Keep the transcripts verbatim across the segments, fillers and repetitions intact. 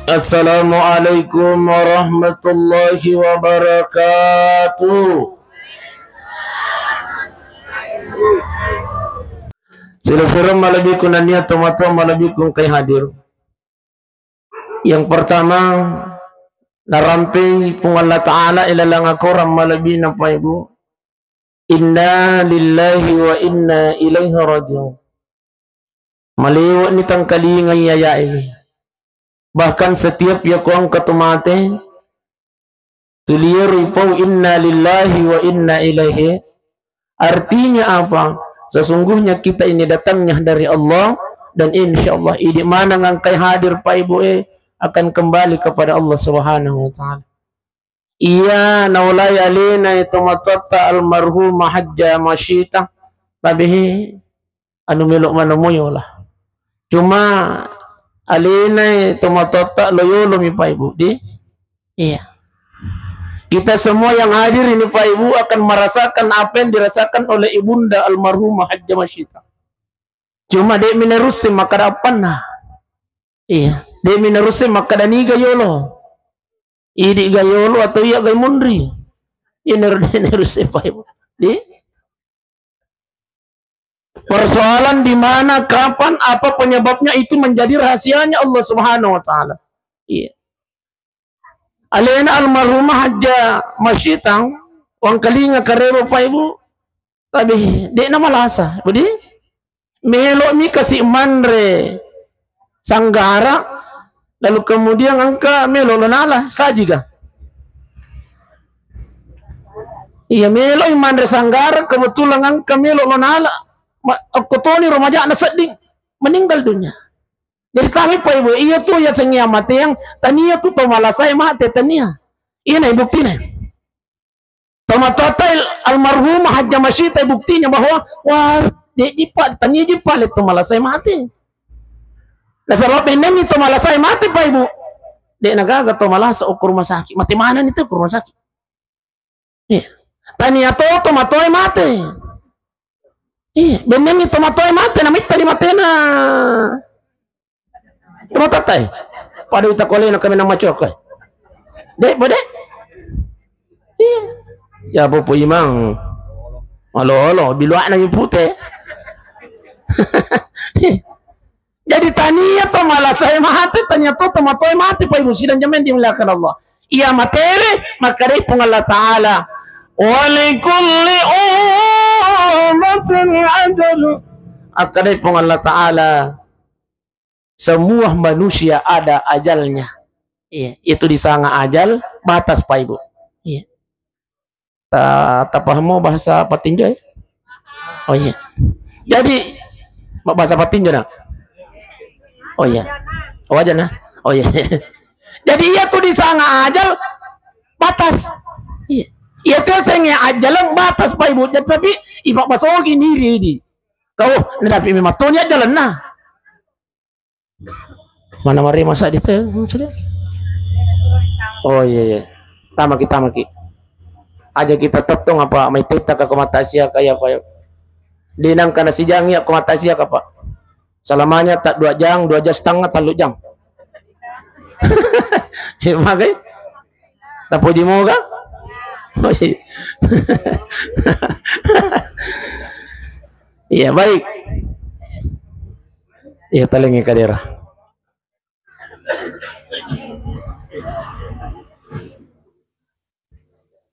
Assalamualaikum warahmatullahi wabarakatuh. Silessureng malebbiku nennia tomatoa malebbiku engkae hadir. Yang pertama, narampei Puang Allah Ta'ala ilalang akorang malebbina, Pak Ibu. Inna lillahi wa inna ilaihi raji'un. Malewe'ni tangkalingai aya'e. Bahkan setiap yako engka to mate, tuliero ipau inna lillahi wa inna ilaihi. Artinya apa? Sesungguhnya kita ini datangnya dari Allah, dan insya Allah idi maneng engkae hadir, Pak Ibu e, akan kembali kepada Allah Subhanahu wa Ta'ala. Iya naolai alena e tomatoatta almarhumah Hajjah Masyita, tabe he, anu melo maneng moyola. Cuma alena e tomatoatta loyolo mi, Pak Ibu, di? Iya. Kita semua yang hadir ini, Pak Ibu, akan merasakan apa yang dirasakan oleh ibunda almarhumah Hajjah Masyita. Cuma de' mi narusse makkada appanna. Iya, de' mi narusse makkada niga yolo. Idi ga yolo atau iya ga munri. Ini de' narusse, Pak Ibu. Di? Persoalan di mana, kapan, apa penyebabnya, itu menjadi rahasianya Allah Subhanahu wa Ta'ala. Iya. Alena almarhumah Hajjah Masyitang, wangkalinga karero, Pak Ibu, tabe de' namalasa. Budi? Melo mi kasi manre sanggara, lalu kemudian engka melo lo nala, sajiga. Iya, melo i manre sanggara, kebetulan engka melo lo nala. Ma-, okko toni ro maja'na sedding, meninggal dunia. Jadi tabe, Pak Ibu, iya tu yasengnge amateang, tania tu to malasae mate, tania. Iyana buktine. Tomatoatta il-, almarhumah Hajjah Masyita buktinya bahwa, wah, de' jipa, tania jipa le to malasae mate. Nasaba bennengngi to malasae mate, Pak Ibu, de' nagaga to malasa okko rumah sakit. Mate manenni to okko rumah sakit. Iya. Tania to tomatoae mate. Iya, bennengngi tomatoae mate, namittani matena tomatoattae. Pada ita kolena kami nama cok. De', bode? Iya. Ya, Bopo Imang. Olo-olo, biluakna mi pute. Jadi tania to malasae mate, tania to tomatoae mate, Pak Ibu sidang jamaah yang dimuliakan Allah. Iya matele, makkadai Puang Allah Ta'ala, "Wa likulli ummatin ajal." Akkadai Puang Allah Ta'ala, semua manusia ada ajalnya. Iya, itu disanga ajal, batas, Pak Ibu. Iya. Ta-, tapahamo bahasa Patinjo, eh? Oh iya. Jadi, ma-, bahasa Patinjo, nah? Oh iya. Oh, aja, nah? Oh iya. Jadi, iya tu disanga ajal batas. Iya. Iya tu sengnge ajalang batas, Pak Ibu. Jadi, tapi, ipak basogi niri di. Kau, nadapi memang toni ajalang, nah. Mana mari masa di te-, sudah. Oh iya, iya. Tamaki, tamaki. Aja kita tettong apa mai tetta ka ko mata sia kaya apa ya. Di nangka nasijangi ya ko mata sia ka, Pak. Selamanya tak dua jang, dua jang setengah, tellu jang. Ya, magai. Tapoji moga? Oh, iya. Iya, baik. Iya, talengi kadera.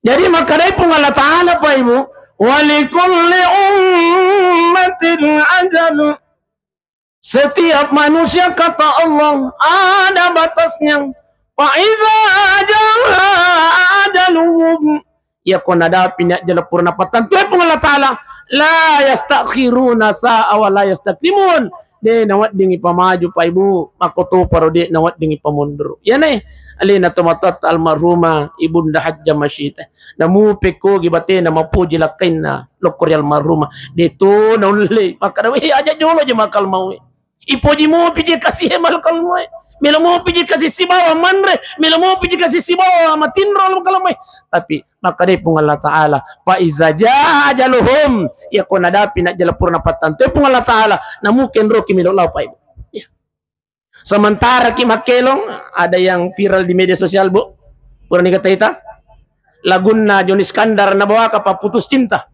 Jadi, makkadai Puang Allah Ta'ala, Pak Ibu, "Wa likulli ummatin ajal." Setiap manusia, kata Allah, ada batasnya. Fa iza jaa ajaluhum, iyako nadapi ni ajjala pura napattantue Puang Allah Ta'ala, la yastakhiruna sa'a wa la yastaqdimun. De' naweddingi pamaju, Pak Ibu, makkotoparo de' naweddingi pamunduru. Iyanae alena tomatoatta almarhumah Ibunda Hajjah Masyita. Namupekkogi batena mapoji lakkainna lokko ri almarhumah. De' to naulle makkada, "Weh, aja jolo je makalmawe." Ipoji mopi je kasi he malkalmawe. Melo mopi je kasi sibawa manre, melo mopi je kasi sibawa matinro malkalmawe. Tapi makkadai Puang Allah Ta'ala, "Fa iza jaa ajaluhum," iyako nadapi ni ajjala pura napattantue Puang Allah Ta'ala, namukenroki melo lao, Pak Ibu. Iya. Sementara ki makkelong, ada yang viral di media sosial, Bu. Purani kata ita, lagunna Joni Iskandar nabawa ka pa putus cinta.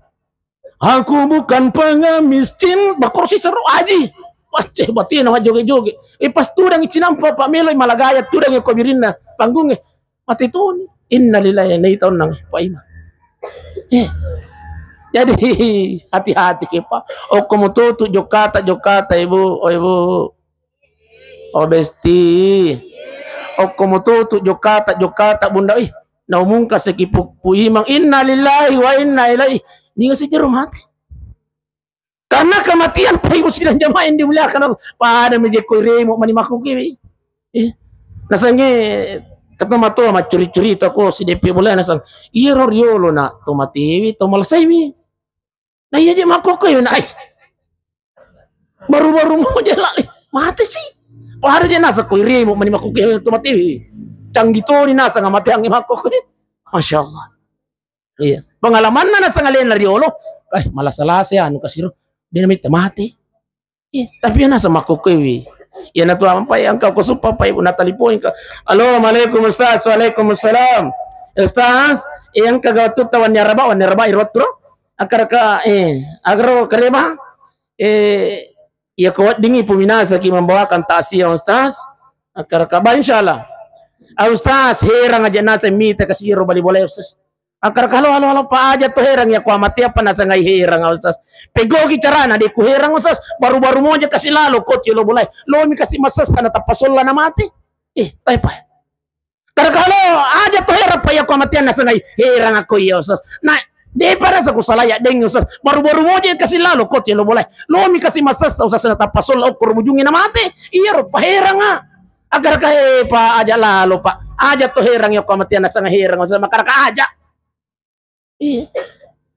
Aku bukan pengemis cinta, bakor si seru aji. Wah, ceh, batina wah joget-joget. Eh, pas tudang cinampa, Pak Melo, malagaya tudang ko birinna panggungnge. Mati toni. Innalillahi, nei taunang, Pak Imam. Eh. Jadi, hati-hati ke, Pak. Okko mututu jokata, jokata, Ibu, oh, Ibu. Oh, Besti. Okko mututu jokata, jokata, Bunda. Ih, naumungka seki pu, Pu Imang. Innalillahi wa inna ilaihi. Ninga sejero mati. Karena kematian, Pak Ibu sidang jamaah yang dimuliakan Allah. Pada mejekko remo mani makkukewe. Eh, nasange ketomatoa maccuri-curi toko si depe bola nasang. Iya ro riolo na to matewi, to malasaimi. Nah, iya je makkokkoe, nah, ai. Baru-baru mau je lali. Mate si. Pahara je nasa koi remo mani makkokkoe to matewi. Canggih toni nasa ngamate ange makkokkoe. Masya Allah. Iya. Pengalamanna nasa ngalena riolo. Eh, malah salah saya anu kasiro. Dia mate. Iya, tapi iya nasa makkokkoe wi. Iya na tu ampai engka ko suppa pai na taliponi ka. Halo, Assalamualaikum Ustaz. Waalaikumsalam. Ustaz, iya engka ga wattu tawanni araba, wanni araba iro wattu ro. Akkaraka, eh, agaro kareba. Eh, iya ko weddingi puminasa ki membawakan takziah Ustaz. Akkaraka ba insyaallah. Ah, Ustaz, herang aja nasa mita kasiro bali boleh Ustaz. Akkaraka halo, halo, halo, pa aja to herang iya ko amate apa nasangai herang, Ustaz. Pegogi carana de ku herang, Ustaz. Baru-baru moja kasi lalo ko tio lo bolai. Lo mi kasi masessa na tappa solla na mate. Eh, tai pa. Karaka halo, aja to herang pa iya ko amate nasangai herang ako iya, Ustaz. Nah, de pada sa ku salaya deng, Ustaz. Baru-baru moja kasi lalo ko tio lo bolai. Lo mi kasi masessa, Ustaz, na tappa solla okko ro bujungi na mate. Iya ro pa herang, ah. Akkaraka, eh, pa aja lalo, pa. Aja to herang iya ko amate nasangai herang, Ustaz. Makkaraka aja. Iya.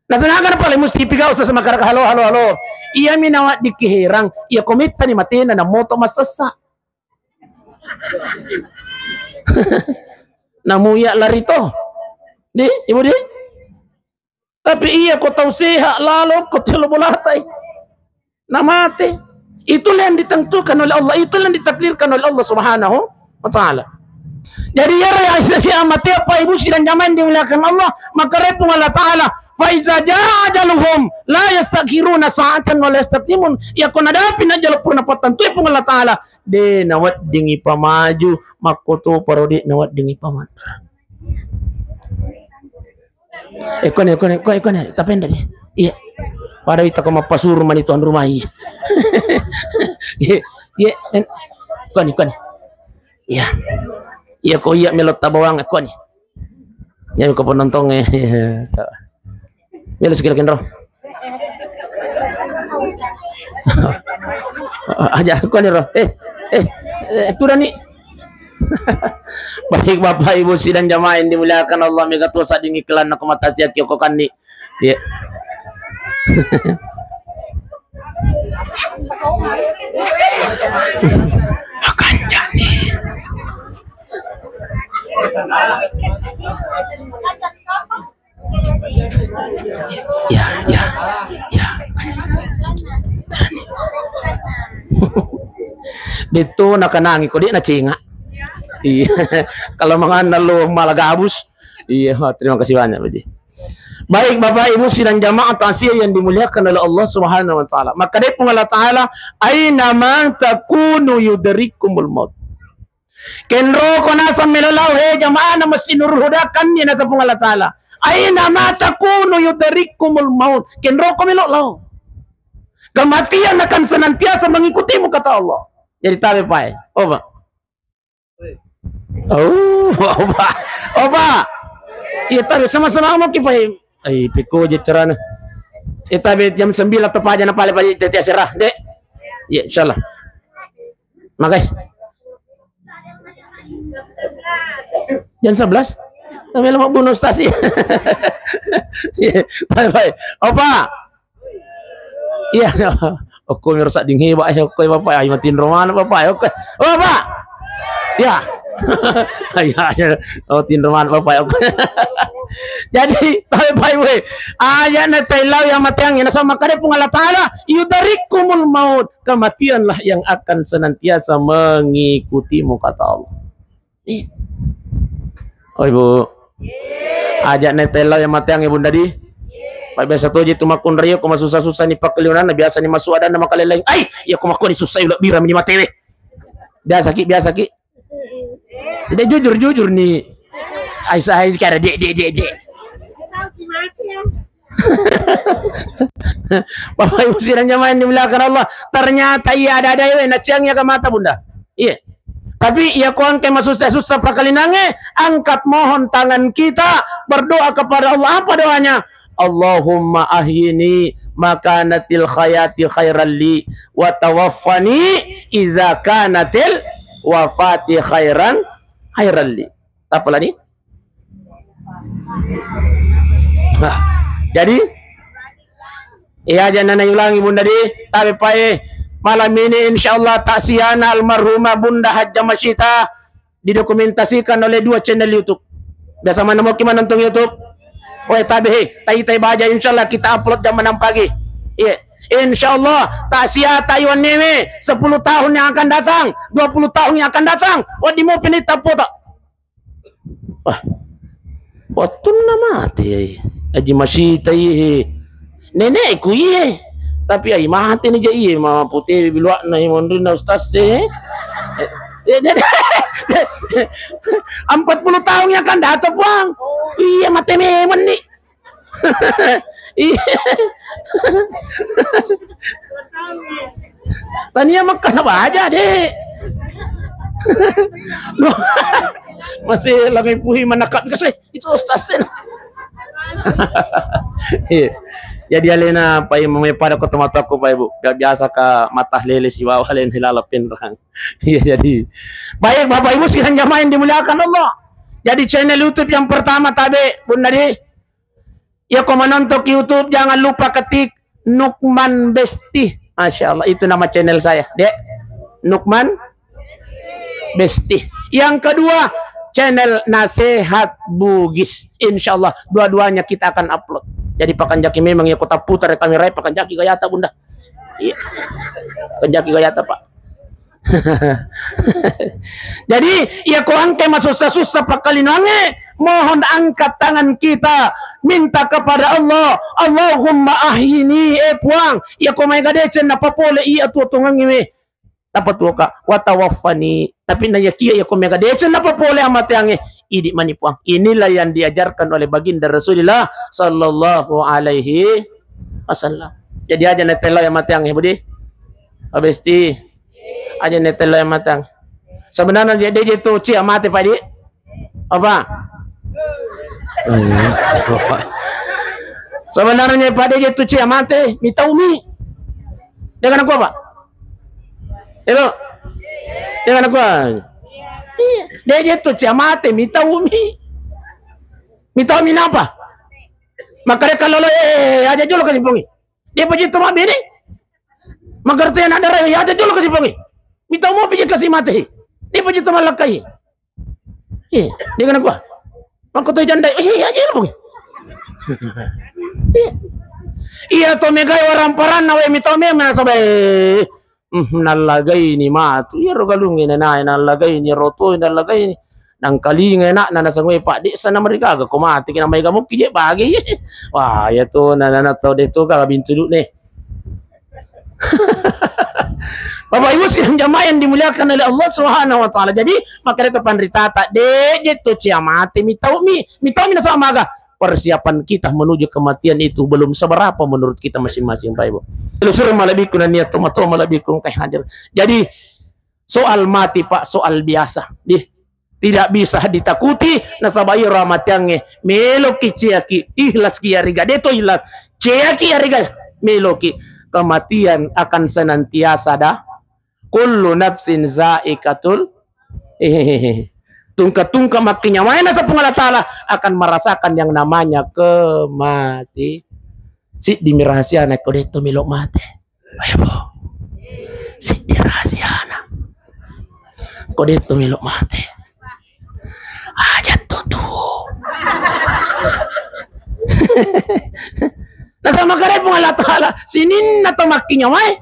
Nasengaga na pale musti pigau sasa makkaraka halo, halo, halo. Iya mi nawaddikki herang, iya ko mettani matena na moto massessa. Namu iya lari to. Di, Ibu di? Tapi iya ko tau sehat lalo ko telo bolatai. Na mate. Itulah yang ditentukan oleh Allah, itulah yang ditakdirkan oleh Allah Subhanahu wa Ta'ala. Jadi, iyaro yang sedang mati apa ibu sidang jamaah yang dimuliakan Allah, maka repung Allah Ta'ala, "Fa iza jaa ajaluhum la yastakhiruna sa'atan wa la yastaqdimun." Iya ko nadapi na jalo purna pattentu pung Allah Ta'ala, de naweddingi pamaju, makkoto parodi naweddingi pamandar. Eh, kone, kone, kone, kone, tapenda dia. Iya. Pada ita ko mappasuru mani tuan rumah, iya. Iya, iya, en-, kone, kone. Iya. Iya, ko iya melo tabawang, kone. Iya, ko penonton, eh. Melo sekilo kenro. Aja, kone ro. Eh, eh, eh, turani. Baik, Bapak Ibu sidang jamaah yang dimuliakan Allah, mega tuo sadding iklan na ko mata sia kio ko kanni. Iya. Makan jani. Ya, ya, ya. Detto nakanangi ko, de nacenga. Iya. Kalau manganna lo mala gabus. Iya, terima kasih banyak, Pak Ji. Baik, Bapak Ibu sidang jamaah takziah yang dimuliakan oleh Allah Subhanahu wa Ta'ala. Maka dia pun Allah Ta'ala, "Aina ma takunu yudrikumul maut." Kenroko naseng melo lao, he jamaah na Masjid Nurul Huda, kanni naseng Puang Allah Ta'ala. Aina ma takunu yudrikkumul maut. Kenroko melo lao. Kematian akan senantiasa mengikutimu, kata Allah. Jadi tabe pae. Oba. Oh, oba. Oba. Iya, tabe sama-sama mau kipai. Ai, piko je carana. Eh, tabe jam sembilan atau paja na pale paja tete serah, Dek. Iya, insyaallah. Magai. Jam sebelas? Tapi lama bunuh stasi. Iya, bye bye. Opa. Iya. Okko merusak dinghe, Pak. Okko, Bapak. Ayo matiin romana, Bapak. Okko. Bapak. Ya. Iya, iya. Oh, tinro man bapak ya. Jadi, baik-baik we. Aja na tailau yang mateang, nasaba makkeda Puang Allah Taala, "Yudrikkumul maut." Kematianlah yang akan senantiasa mengikutimu, kata Allah. Ih. Oh, Ibu. Aja na tailau yang mateang, Ibu, tadi. Pak, biasa toji tu makkunraio ko masussa-sussa ni pakkelionanna, biasa ni masuk ada nama kaleleng. Ai, iya ko makkoni sussa ilo bira mini matewe. Biasa ki, biasa ki. Dek, jujur, jujur ni. Ai, sa-, ai, sekarang, dek, dek, dek, dek. Bapak Ibu sidang jamaah yang dimuliakan Allah, ternyata iya ada-ada iya, naciang iya ke mata, Bunda. Iya. Tapi iya ko engka masussa-sussa pakalinange, angkat mohon tangan kita, berdoa kepada Allah. Apa doanya? "Allahumma ahyini makanatil hayati khairan li, wa tawaffani iza kanatil wafati khairan, khairan li." Apa lagi? Nah, jadi, iya, jangan naiulangi, Bunda, di tabe pae. Malam ini, insya Allah, taksiana almarhumah Bunda Hajjah Masyita didokumentasikan oleh dua channel YouTube. Biasa mana mau ki manontong YouTube? Weh, tabe, he, tai-tai baja, insya Allah kita upload jam enam pagi. Iya. Insya Allah, taksiata iwan newe sepuluh tahun yang akan datang, dua puluh tahun yang akan datang. Wadi mau pinita foto. Wah, wattunna mate ai Haji Masita iye. Nenekku iye. Tapi ai mate ni ja iye, ma pute biluakna iye monrinna ustaz e. Eh, eh, eh, empat puluh tahun yang akan datang, Puang. Iya, mate memang ni. Iya. Tania makkana baja, Dek. Loh, masih lagi puhi menakap kasih. Itu ustaz sen. Iya. Jadi alena pai mame pada ko tomatoakku, Pak Ibu. Gak biasa ka mata lele sibawa alena lala penrang. Iya, jadi. Baik, Bapak Ibu sidang jamaah yang dimuliakan Allah. Jadi channel YouTube yang pertama tabe, Bunda di. Ya, ko menonton YouTube, jangan lupa ketik Nukman Besti. Masya Allah, itu nama channel saya, Dek. Nukman Besti. Yang kedua, channel Nasehat Bugis. Insya Allah, dua-duanya kita akan upload. Jadi, pakanjaki memang ya, kota putar kamera, pakanjaki gayata, Bunda. Iya. Pakanjaki gayata, Pak. Jadi, iya ko engka masussa-sussa pakkalinangnge, mohon angkat tangan kita, minta kepada Allah, "Allahumma ahyini," eh Puang, iya ko maega deceng napapole iya tuo-tuongengnge we. Apa tuo ka? "Watawaffani." Tapi na yakia iya ko maega deceng napapole amateangnge, idi mani Puang. Inilah yang diajarkan oleh Baginda Rasulullah sallallahu alaihi wasallam. Jadi aja na telo ya mateangnge, Budi. Abesti. Aja na telo ya matang. Sebenarnya dia, dia tu cia mate, Pak, di. Apa? Sebenarnya, Pak, dia tu cia mate, mita umi. Dengan aku apa? Hello. Dengan aku. Iya, dia, dia tu cia mate, mita umi. Mita umi napa? Makanya kalau lo, eh, aja dulu kasih pungi. Dia pergi tu mabini. Magartu anak dara, iya aja dulu kasih pungi. Mita mau pergi kasih mate. Dia pergi tu malakkai. Iya, dia kena gua. Mangko tu janda, iya aja lu pungi. Iya. Iya to megai waramparanna we mita me mana sabai. Hmm, nallagaini matu. Iya ro galungi nanae nallagaini roto nallagaini. Nangkalinga anakna nasangue, Pak, de' sana marigaga ko mate kena mai gamukki je bagi. Wah, iya tu nana tau de' tu ka bintu duk ne. Bapak Ibu sidang jamaah yang dimuliakan oleh Allah Subhanahu wa Ta'ala. Jadi, maka itu panritata, de' je tu cia mate, mitau mi, mitau mi nasaba maga. Persiapan kita menuju kematian itu belum seberapa menurut kita masing-masing, Pak Ibu. Telusur malebbiku dan niat toma-toma malebbiku engkai hadir. Jadi, soal mati, Pak, soal biasa. Di, tidak bisa ditakuti, nasaba iyaro amateangnge, meloki ciaki, ikhlas ki iyariga, de' to ikhlas, ciaki iyariga, meloki. Kematian akan senantiasa ada. Kullu nafsin zaikatul, hehehe. Tungka-tungka makkinyawae nasaba Puang Allah Ta'ala akan merasakan yang namanya kemati. Siddi mi rahasiana ko de' to melo mate. Ayo, Bu. Siddi rahasiana. Ko de' to melo mate. Aja to tuo. Nasaba makkeda Puang Allah Ta'ala, sininna to makkinyawae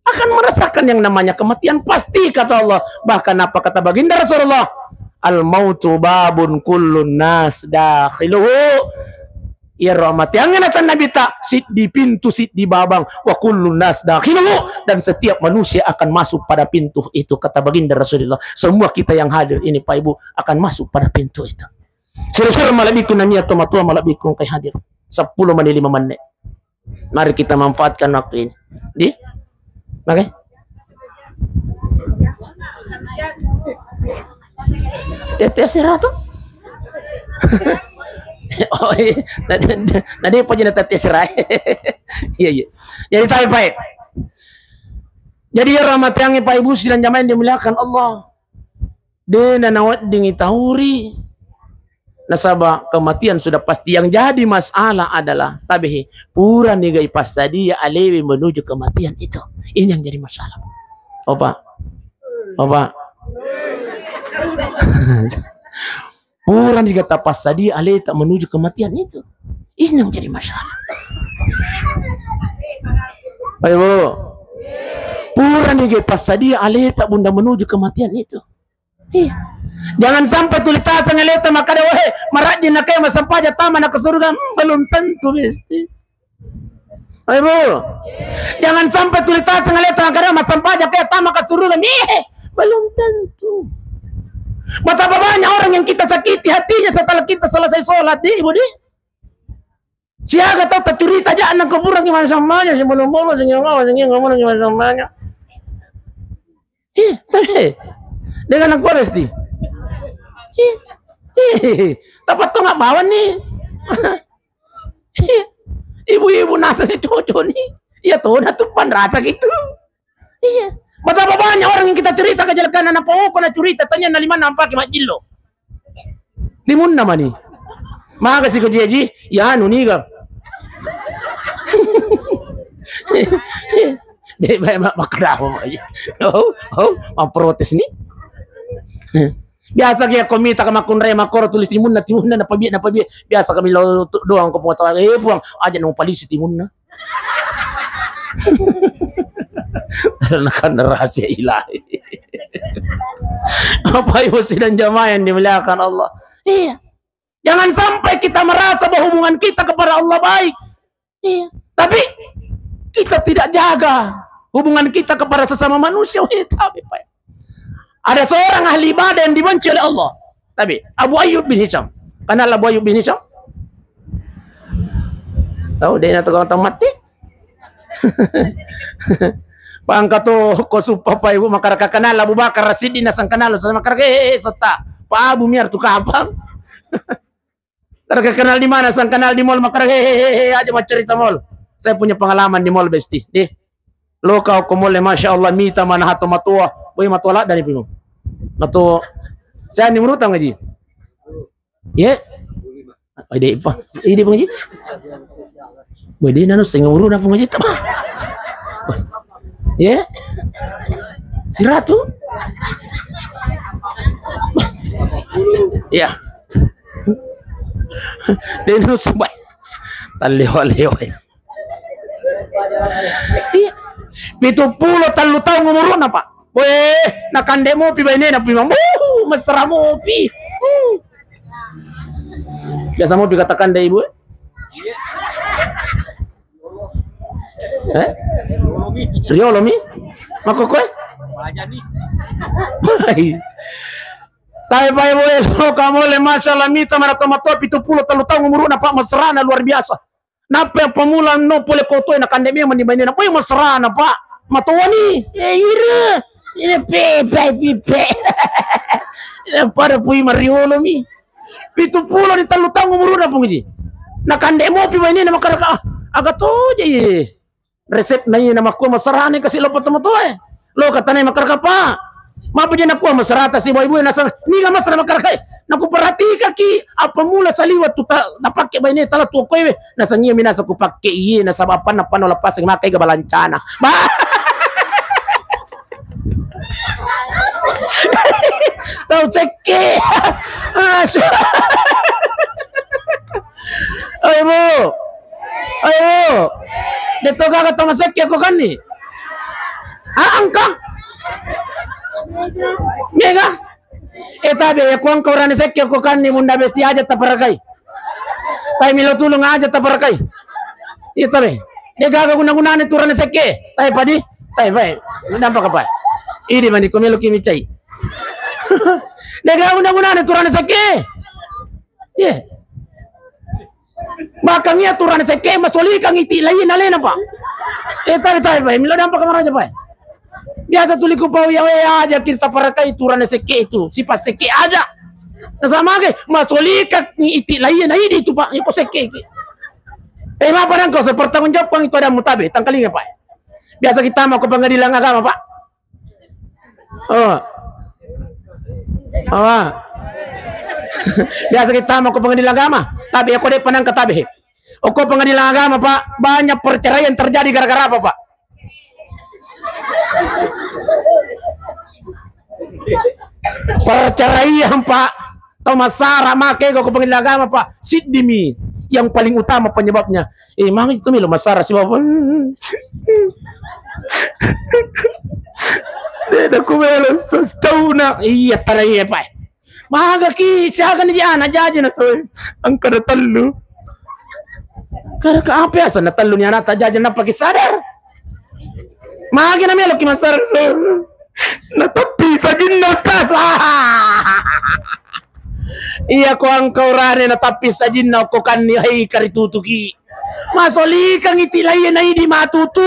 akan merasakan yang namanya kematian, pasti, kata Allah. Bahkan apa kata baginda Rasulullah? "Al mautu babun kullun nas dakhiluhu." Iyaro amateangnge, naseng Nabitta, siddi pintu, siddi babang, wa kullun nas dakhiluhu, dan setiap manusia akan masuk pada pintu itu, kata baginda Rasulullah. Semua kita yang hadir ini, Pak Ibu, akan masuk pada pintu itu. Siro-siro malebbiku nania tomatoa malebbiku engkai hadir. Seppulo menit lima menit. Mari kita manfaatkan waktu ini. Di? Oke? Tette sira tu? Oh, iya. Tadi, tadi apa jenis tette sira? Iya, iya. Jadi, tapi, Pak. Jadi, ya, rahmatiangi Pak Ibu sidang jamaah yang dimuliakan Allah. De' nanaweddingi tauri. Nasaba kematian sudah pasti. Yang jadi masalah adalah, tabehe, purani ga ipassadia alewe menuju kematian itu. Ini yang jadi masalah. Opa. Opa. Purani ga tapassadia aleta menuju kematian itu. Ini yang jadi masalah. Ayo, Bu. Purani ga passadia aleta bunda menuju kematian itu. Iya. Jangan sampai tuli taseng aleta makkeda, "Weh, marajin nake massempajang tama nako suruga." Hmm, belum tentu, Besti. Ayo, Bu. Jangan sampai tuli taseng aleta makkeda massempajang ke tama ke suruga. Mih, belum tentu. Betapa banyak orang yang kita sakiti hatinya setelah kita selesai sholat, di, Ibu, di. Siaga tau tacurita aja nang kuburan gimana samanya, si bolo-bolo, si nyawa, si nyawa, gimana samanya. Ih, tapi dengan aku Besti. Ih, ih, dapat tongak bawang nih. Ih, ibu-ibu nasanya cocok nih. Ya tuh, udah tuh pan rasa gitu. Iya. Betapa banyak orang yang kita cerita kejelekan anak pokok na curita tanya na lima nampak majillo. Timunna mani. Maga si ko Ji Haji, ya anu niga. Dek bae mak makkeda apa mak. Oh, oh, mau protes nih. Biasa ki ko mita ka makkunrai makkoro tulis timunna, timunna, napabie, napabie. Biasa kami lo doang ko Puang Ta'ala, eh Puang, aja nau palisi timunna. Karena kan rahasia ilahi. Bapak Ibu sidang jamaah yang dimuliakan Allah. Iya. Jangan sampai kita merasa bahwa hubungan kita kepada Allah baik. Iya. Tapi kita tidak jaga hubungan kita kepada sesama manusia. Weh, tapi, Pak. Ada seorang ahli ibadah yang dibenci oleh Allah. Tapi Abu Ayyub bin Hisham. Kenal Abu Ayyub bin Hisham? Tahu dia nak tukang mati? Pangka to ko supa Pak Ibu makkeda kenal Abu Bakar Siddiq nasang kenal sama makkeda, eh, eh, eh, setta. Pak Abu miar tu kapang. Makkeda kenal di mana? Sang kenal di mall. Makkeda, he, he, he, he, aja maccerita mall. Saya punya pengalaman di mall, Besti. Deh. Lo kau ke mall, masya Allah, mita mana hato matoa. Boy matoa ladda ni pimo. Matoa. Saya ni menurut ngaji. Ye. Ide apa? Ide ngaji. Boy di nanu sing urut apa ngaji? Ye. Siratu. Ya. Deno sebai. Tallewa-lewa. Iya. Pitu pulo tallu taung umuruna, Pak. Weh, nakande mopi bainena, Pi, Mam. Wuh, mesra mopi. Hmm. Biasa mopi katakan deh, Ibu, eh? Eh? Riolo mi? Makko koe? Hai. Tapi Pak Ibu, eh, lo kamu le, masya Allah, mita mana tomatoa pitu pulo tallu taung umuruna, Pak, mesrana luar biasa. Nappa yang pemula no pole kotoe nakande memang di bainena. Poi mesrana, Pak. Matoani. Eh, ira. Ira pe, pe, pe, pe. Ira pada pui mariolo mi. Pitu pulo di tallu taung umuruna, Pung Ji. Nakande mopi bainena makkeda, ah, aga toja iye. Resep na iye namakkua mesrana kasi lo tomatoae. Lo katanai makkeda, Pak. Mapa je nakua mesrata si ibu-ibu nasang, niga mesra makkeda, eh, naku perhatikaki apa mula saliwat tu ta-, napakke baine tala tuo koe we. Nasang iya minasa ku pakke iye nasaba panna panna lepas makai ga balancana. Ba-, Tau sekke. Asu. Oi, Bu. Oi, Bu. De'to gaga tau masekke ko kanni. Ah, engka. Mega. Eh, tabe, ya, ko engka urane sekke ko kanni, Bunda Besti, aja taparakai. Tai melo tulung aja taparakai. Iya, tabe. De' gaga guna-gunane tu urane sekke. Tai padi. Tai, pai. Nampak apa? Idi mani ko melo ki micai. De' gaga guna-gunane tu urane sekke. Iya. Bahkan iya tu urane sekke masolikang iti laiye nalena, Pak. Eh, tabe, tabe, pai. Melo nampak kamar aja, pai. Biasa tuli ku pau ya, we, aja kita parakai tu urane sekke itu, sifat sekke aja. Nasaba mage, masolikang iti laiye na idi tu, Pak, iko sekke ki. Eh, mapa nangko sepertanggung jawabkan itu ada mutabe, tangkalinga, Pak. Biasa kita mau ke pengadilan agama, Pak. Oh. Oh. Biasa kita mau ke pengadilan agama, tapi aku dek penang ketabe. Oko pengadilan agama, Pak, banyak perceraian terjadi gara-gara apa, Pak? Perceraian, Pak. Tau massara make ko pengadilan agama, Pak. Siddimi yang paling utama penyebabnya. Eh, mang itu melo massara si bapak. Deda ku melo sescauna. Iya, tara iya, Pak. Magaki, siaga ni anak jaji na soe. Engka ada tellu. Karena ke apa ya sana tellu ni anak tak jaji, napaki sadar. Magi na melo ki massara soe. Natappi sajinna, Ustaz. Iya, ko engka urane natappi sajinna, ko kanni, hai, karitutuki. Masolikang iti laiye na idi matutu.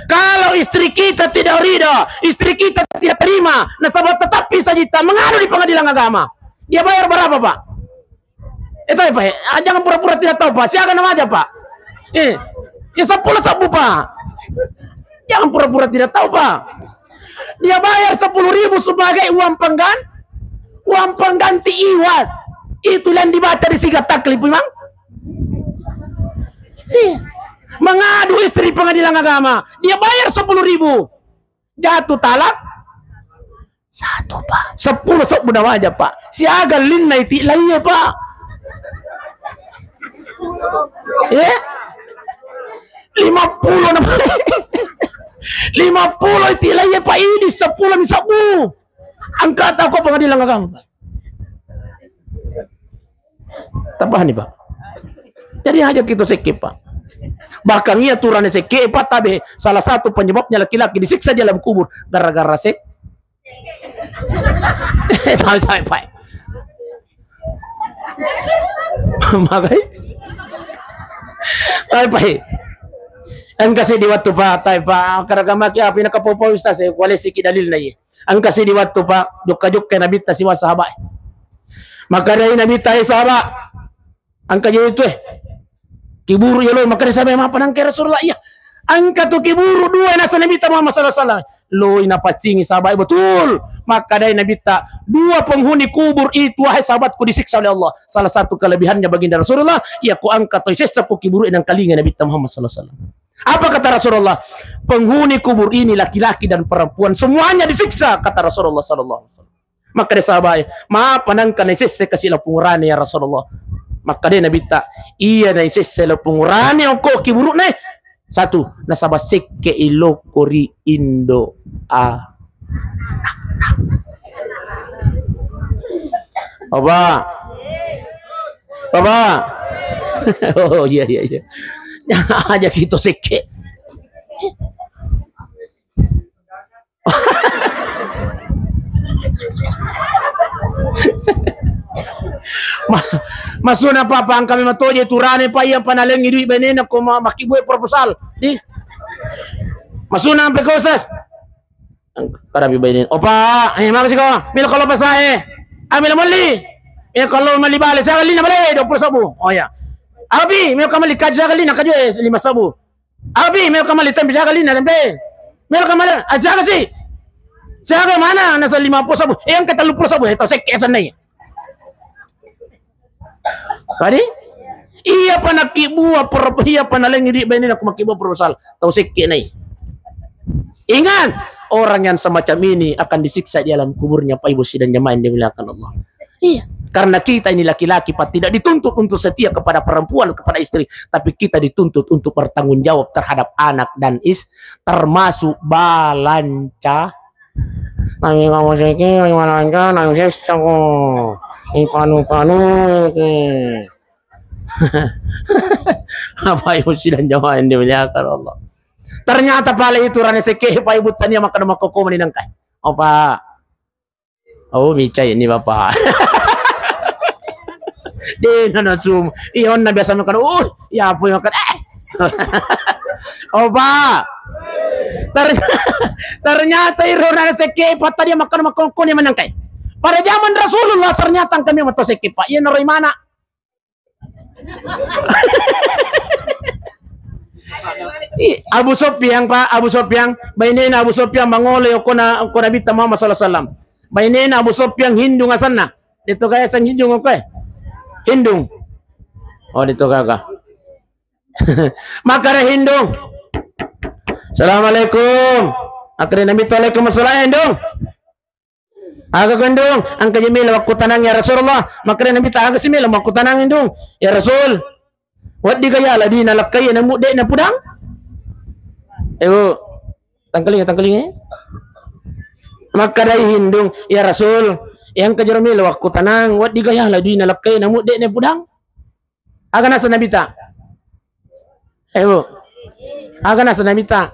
Kalau istri kita tidak ridha, istri kita tidak terima, nasaba tatappi sajitta mengadu di pengadilan agama. Dia bayar berapa, Pak? Eh, tabe, Pak, eh. Ah, jangan pura-pura tidak tahu, Pak. Siaga na maja, Pak. Eh, ya sepuluh sebbu, Pak. Jangan pura-pura tidak tahu, Pak. Dia bayar sepuluh ribu sebagai uang penggan-, uang pengganti iwat. Itu yang dibaca di siga taklif, Imam. Eh, mengadu istri pengadilan agama. Dia bayar sepuluh ribu. Jatuh talak satu, Pak. Sepuluh sebbu na maja, Pak. Siaga linna iti laiye, Pak. Eh? Lima puluh na. Lima puluh iti laiye, Pak. Ini sepuluh mi sebbu. Angkat aku pengadilan agama, Pak. Tapahani, Pak? Jadi aja kita sekke, Pak. Bahkan iya tu urane sekke, Pak, tabe salah satu penyebabnya laki-laki disiksa di alam kubur gara-gara sek-, tabe, tabe, Pak. Magai? Tabe, Pak. Engka seddi wattu, Pak, tabe, Pak. Karena maki api na kapau-pau ustaz, eh, kualesiki dalilna, iya. Engka seddi wattu, Pak, jokka-jokka Nabitta sibawa sahabat. Makkedai Nabitta, eh, sahabat, engka je itu, eh. Kiburu ya, loi. Makkeda sahabat, mapa nangka, ya Rasulullah? Iya. Engka tu kiburu dua, nasa Nabitta Muhammad sallallahu alaihi wasallam. Loi, napaccingi sahabat, betul. Makkedai Nabitta, dua penghuni kubur itu, wahai sahabatku, disiksa oleh Allah. Salah satu kelebihannya baginda Rasulullah, iya, ko engka to isessa ko kiburu, nangkalinga Nabitta Muhammad sallallahu alaihi wasallam. Apa kata Rasulullah? Penghuni kubur ini laki-laki dan perempuan, semuanya disiksa, kata Rasulullah sallallahu alaihi wasallam. Makkeda sahabat, mapa nangka naisessa kasi lapung urane, ya Rasulullah? Makkeda Nabitta, iya naisessa lapung urane oko kiburune, satu, nasaba sekke iloko ri indo a. Apa? Apa? Oh, iya, iya, iya. Aja kita sekke. Ma-, masuna, Pak, pangkami matoje turane, Pak, iya panalengi duit bainena ko ma-, makkibue proposal. Di. Masuna ampe kosas. Karapi bainena. Opa, eh, makasih ko. Melo kalo pasae. Ah, melo melli. Eh, kalo melli bale, siaga lina bale, dua puluh sebbu. Oh, iya. Api, melo kamali kaju, siaga lina kaju, eh, lima sebbu. Api, melo kamali tempe, siaga lina tempe. Melo kamali, ah, siaga si. Siaga mana? Nasa lima puluh sebbu. Eh, engka tellu puluh sebbu, eh, tau sekke sennai. Tadi? Iya pa nakkibua pro-, iya pa nalengi di bainena ko makkibua proposal. Tau sekke nai. Ingat, Orang yang semacam ini akan disiksa di alam kuburnya, Pak Ibu sidang jamaah yang dimuliakan Allah. Iya, karena kita ini laki-laki, Pak, tidak dituntut untuk setia kepada perempuan, kepada istri, tapi kita dituntut untuk bertanggung jawab terhadap anak dan is-, termasuk balanca. Nami kamu siki, nami balanca, nami sesako. Ipanu-panu iki. Apa ibu sidang jamaah yang dimuliakan Allah? Ternyata pale itu rane sekke, Pak Ibu, tania makkeda makkokko mani nangkai. Oh, Pak. Oh, micai ini, Bapak. De' na nasum. Iya, onna biasa makan. Uh, ya apa makan? Eh. Oh, Pak. Ter-, ternyata iro rane sekke, Pak, tania makkeda makkokko ni manangkai. Pada zaman Rasulullah ternyata kami mato sekke, Pak. Iya, naro imana. Ih, Abu Sofyan, Pak, Abu Sofyan, bainena Abu Sofyan mangolo okona, okona Nabitta Muhammad sallallahu alaihi wasallam. Bainena Abu Sofyan Hindung asenna. De'to gaga aseng Hindung okko e? Hindung. Oh, de'to gaga. Makkeda Hindung. Assalamualaikum. Makkeda Nabitta, "Waalaikumsalam, Hindung." Aga ko, Hindung, engka je melo wakkutanang, ya Rasulullah. Makkeda Nabitta, aga si melo makkutanang, Hindung? Ya Rasul, wedding ga yala dui nalakkai namu de' napudang? Ewo, tangkalinga, tangkalinga. Makkedai Hindung, ya Rasul, engka jero melo wakkutanang, wedding ga yala dui nalakkai namu de' napudang? Aga naseng Nabitta? Eh, Bu. Aga naseng Nabitta?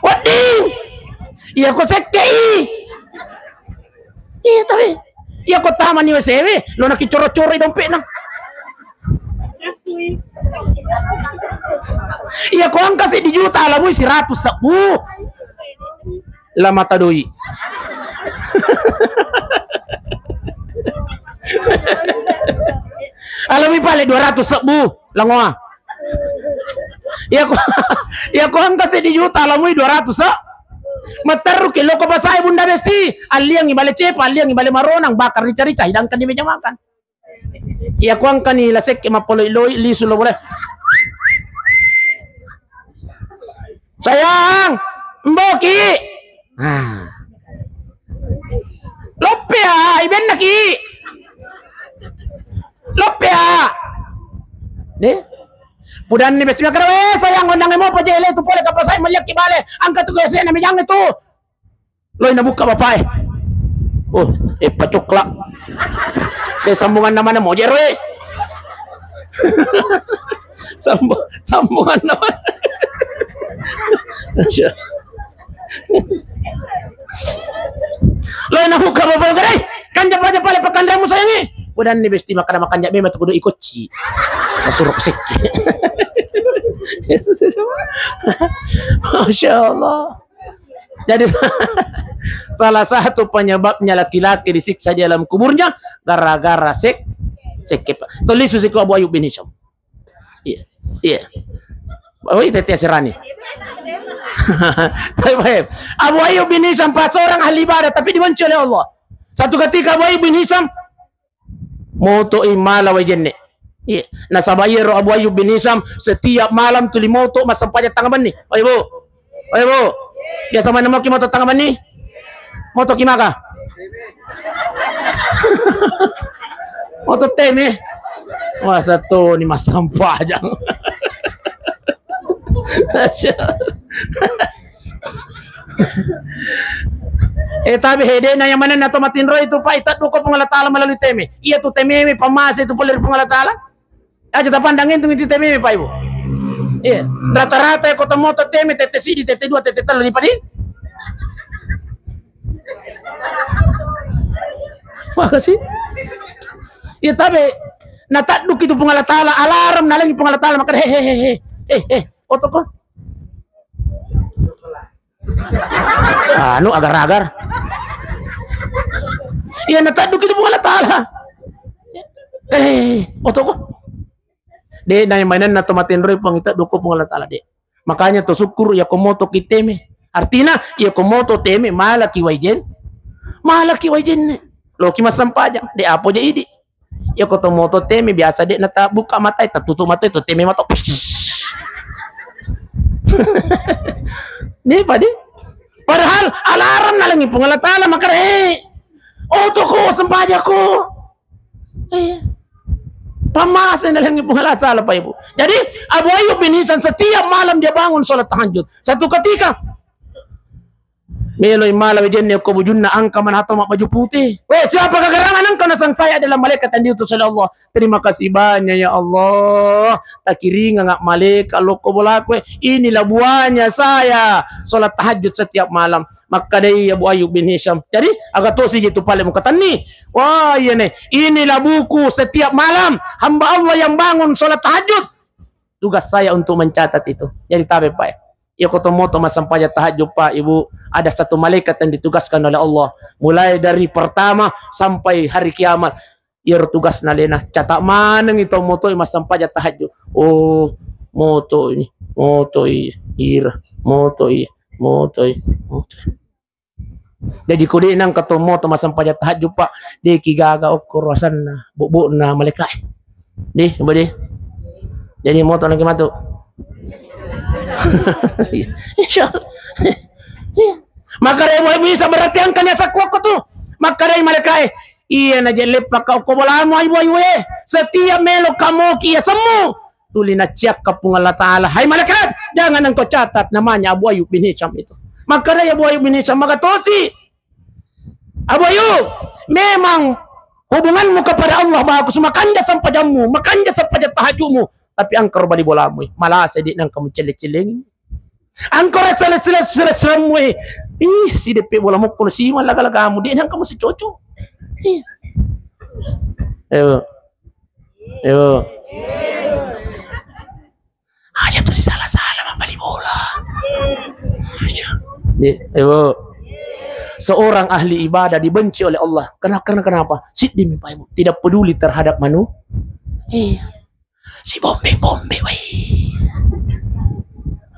Wedding. Iya ko sekkei. Iya, tapi iya ko tamani W C W, lo naki coro-coro i dompetna. Iya ko engka seddi juta, alamui seratus sebbu. La mata doi. Alamui pale dua ratus sebbu, langoa. Iya ko, iya ko engka seddi juta, alamui dua ratus se-, matterru ki lo ko pasai Bunda Besti, alliangi bale cepa, alliangi bale maronang, bakar rica-rica, hidangkan di meja makan. Iya ko engkani la sekke mappaloi-loi lisu lo boleh. Sayang, mboki. Ah. Loppea, ibennaki. Loppea. Deh. Pudanni besi makkeda, "Eh, sayang, ondangnge mopa jele tu pole kapasai maliakki bale. Angka tu ke sena mejang itu." Loi nabukka bapae. Oh, eh, pacokla. Eh, sambunganna mana mojero, eh? Sambu-, sambunganna mana? Loi nabukka bapae, "Eh, kanja paja pale pakandramu, sayangi." Pudanni besti makkeda, "Makanja memang tu kudu ikocci." Masuro sekki. Yesus, Yesus. Masya Allah. Jadi, salah satu penyebabnya laki-laki disiksa di alam kuburnya gara-gara sek-, sekke, Pak. Tulis siko Abu Ayyub bin Hisham. Iya, iya. Oh, itu tete sirani. Baik, baik. Abu Ayyub bin Hisham, Pak, seorang ahli ibadah, tapi dibenci oleh Allah. Satu ketika Abu Ayyub bin Hisham moto'i mala wai jenne. Iya. Nasaba iyaro Abu Ayyub bin Hisham setiap malam tuli moto massempajang tangnga benni. Oi, Bu. Oi, Bu. Biasa maneng moki moto tangnga benni? Motoki maka? Moto teme. Masa toni massempajang. Eh, tapi he, de'na yang manenna to matinroi tu, Pak, iteddu ko Puang Allah Taala melalui teme. Iya tu teme mi pamase tu pole ri Puang Allah Taala. Aja tapandang entung itu teme mi, Pak, Ibu. Iya, rata-rata ko to moto teme tette sidi, tette dua, tette tellu ni padi. Makasih. Iya, tapi natedduki tu Puang Allah Taala, alarm nalengi Puang Allah Taala, makkeda, "He, he, he, he, he, he, otoko." Anu, agar-agar. Iya, natedduki tu Puang Allah Taala. Eh, otoko. De' na yang mainan atau matenroi Puang, itedduko Puang Allah Taala, de'. Makanya to syukur iya ko moto ki teme. Artina, iya ko moto teme, malaki wai jen. Malaki wai jenne. Loki massempajang, de' apo je idi. Iya ko to moto teme biasa de' natabukka matai, tatutu matai to teme mato. Ni padi? Padahal alarm nalengi Puang Allah Ta'ala, makare, "Eh, otoku, sempajako." Eh, pammase nalengi Puang Allah Ta'ala, Pak Ibu. Jadi, Abu Ayyub bin Hisham setiap malam dia bangun sholat tahajud. Satu ketika, meloi mala wejenne ko bujunna, angka manato mabbaju putih. "Weh, siapa kagarangan engkau?" Nasang, "Saya adalah malaikat yang diutus oleh Allah." "Terima kasih banyak ya Allah. Takiringa nggak malaikat lokko bolaku. Inilah buahnya saya sholat tahajud setiap malam." Makkadai Abu Ayyub bin Hisham. Jadi, aga tosi itu pale mukatanni. Wah, iya ne. Inilah buku setiap malam hamba Allah yang bangun sholat tahajud. Tugas saya untuk mencatat itu. Jadi tabe, Pak, ya. Ya, ko tomoto massempajang tahajud, Pak, Ibu, ada satu malaikat yang ditugaskan oleh Allah. Mulai dari pertama sampai hari kiamat. Iyaro tugasna alena, catat manengi tomoto massempajang tahajud. Oh, moto ini, moto i, ira, moto i, moto i, moto i. Jadi, ko de nangka to moto massempajang tahajud, Pak, de ki gaga okkoro asenna, bobona malaikat. De, coba de. Jadi, moto nangki matu. Insya Allah. Iya. Maka de bisa berarti angkanya sakku tu. Maka de malaikat, "Iya na jelle pakka okko bolamu, Abu Ayyub, eh. Setiap melo kamoki ya semmu." Tuli naciakka Puang Allah Ta'ala, "Hai malaikat, jangan engkau catat namanya Abu Ayyub bin Hisham itu." Makkadai Abu Ayyub bin Hisham, "Magatosi, Abu Ayyub, memang hubunganmu kepada Allah bagus, makanja sempajammu, makanja sempajang tahajudmu, tapi angkaro bali bolamu, malasa de nangka mucelle-cellengi. Angkaro sele-sele-, sele-selemmu, eh. Ih, si deppe bola mokko si malaga-lagamu, de nangka musi cocok." Iya. Ayo. Ayo. Aja tu salah-salah mabbali bola. Aja. Di, Ibu. Seorang ahli ibadah dibenci oleh Allah. Kena-, karena kenapa? Siddi mi, Pak, Ibu. Tidak peduli terhadap manu-, iya. Si bombe-bombe, wai.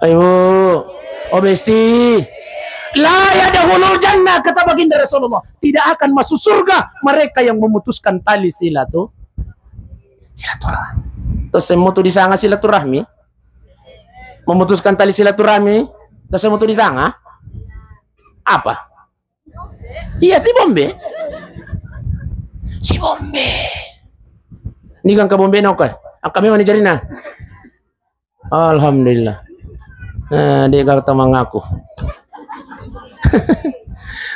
Ayo. Oh, besti. La yadkhulul jannah, kata baginda Rasulullah. Tidak akan masuk surga mereka yang memutuskan tali silatu-, silaturahmi. Terus semua tu disanga silaturahmi? Memutuskan tali silaturahmi? Terus semua tu disanga? Apa? Iya, si bombe. Si bombe. Ini kan ke bombe no, kan? Angka memang ni jarina. Alhamdulillah. Eh, dia kata mengaku.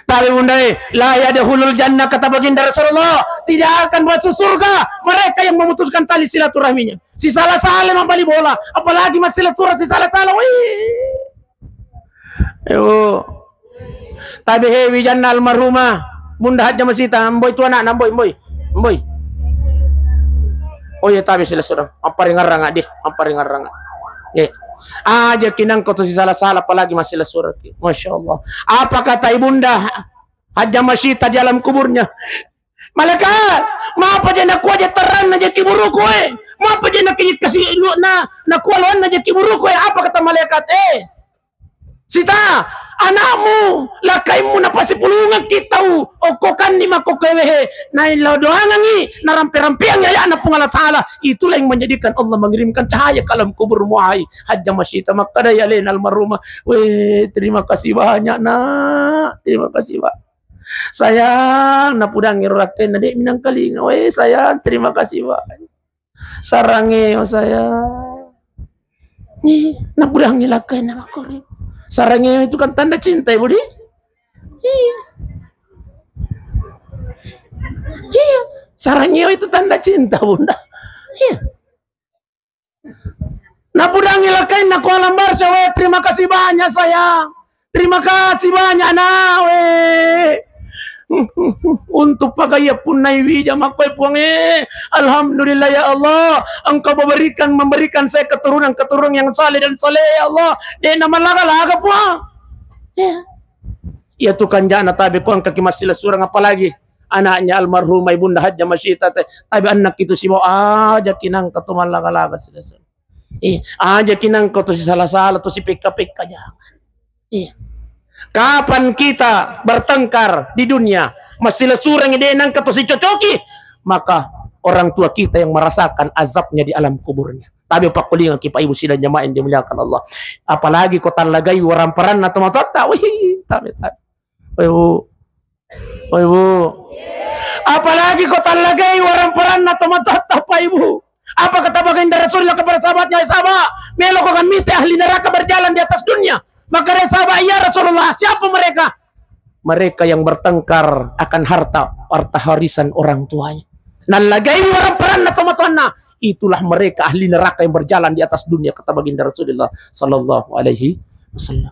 Tapi bunda, eh, la yadkhulul jannah, kata baginda Rasulullah, tidak akan masuk surga mereka yang memutuskan tali silaturahminya. Si salah-salah mabbali bola, apalagi masih silaturahmi, si salah-salah. Wih. Ayo. Tabe hewi janna almarhumah Bunda Hajjah Masita, mboi tu anakna, mboi, mboi. Mboi. Oh iya, tabe sila surang. Amparingarranga deh, amparingarranga. Eh. Aja kinangko tu si salah-salah, apalagi masih sila surang. Masya Allah. Apa kata ibunda Hajjah Masita di alam kuburnya? Malaikat, mapa je nakua je terang na je kiburuku, eh? Mapa je naki-, kasi lu-, na, nakua loan na je kiburuku, eh? Apa kata malaikat? Eh, Sita, anakmu, lakkaimmu napasipulungeng ki tau, okkokanni makkokkoe wehe, naillau doangangi, narampe-rampeangi aya'na Puang Allah Ta'ala. Itulah yang menjadikan Allah mengirimkan cahaya ke alam kuburmu, hai Hajjah Masita. Makkadai alena almarhumah, "Weh, terima kasih banyak, Nak. Terima kasih, Pak." Sayang, napudangi ro lakkainna, de' minangkalinga. Weh, sayang, terima kasih banyak. Sarangeo, sayang. Ih, napudangi lakkainna makkoro. Sarangeo itu kan tanda cinta, Ibu, di? Iya. Iya. Sarangeo itu tanda cinta, Bunda. Iya. Napudangi lakkainna ko alam barzah, "Weh, terima kasih banyak, sayang. Terima kasih banyak, Nak, weh. Untuk pagaya punnai wija makkoe, Puang, eh. Alhamdulillah, ya Allah. Engkau memberikan, memberikan saya keturunan-keturunan yang saleh dan saleh, ya Allah." De' namallaga-laga, Puang. Ya. Iya tu kanjana tabe ko engkaki massila surang, apalagi anaknya almarhumah Ibunda Hajjah Masita te, tabe anakki tu sibawa aja kinangka tu mallaga-laga sila surang. Iya, aja kinangka tu sisala-sala, tu sipekka-pekka, jangan. Iya. Kapan kita bertengkar di dunia, massila surang de' nangka tu sicocoki, maka orang tua kita yang merasakan azabnya di alam kuburnya. Tabe pakkulingaki, Pak Ibu sidang jamaah yang dimuliakan Allah. Apalagi ko tallagai waramparanna tomatoatta. Wih, tabe, tabe. Pak Ibu. Pak Ibu. Apalagi ko tallagai waramparanna tomatoatta, Pak Ibu. Apa kata baginda Rasulullah kepada sahabatnya, "Sahabat, melo ko kan mite ahli neraka berjalan di atas dunia?" Maka dari sahabat, "Ya Rasulullah, siapa mereka?" "Mereka yang bertengkar akan harta, harta warisan orang tuanya." Nallagai waramparanna tomatoanna, itulah mereka ahli neraka yang berjalan di atas dunia, kata baginda Rasulullah sallallahu alaihi wasallam.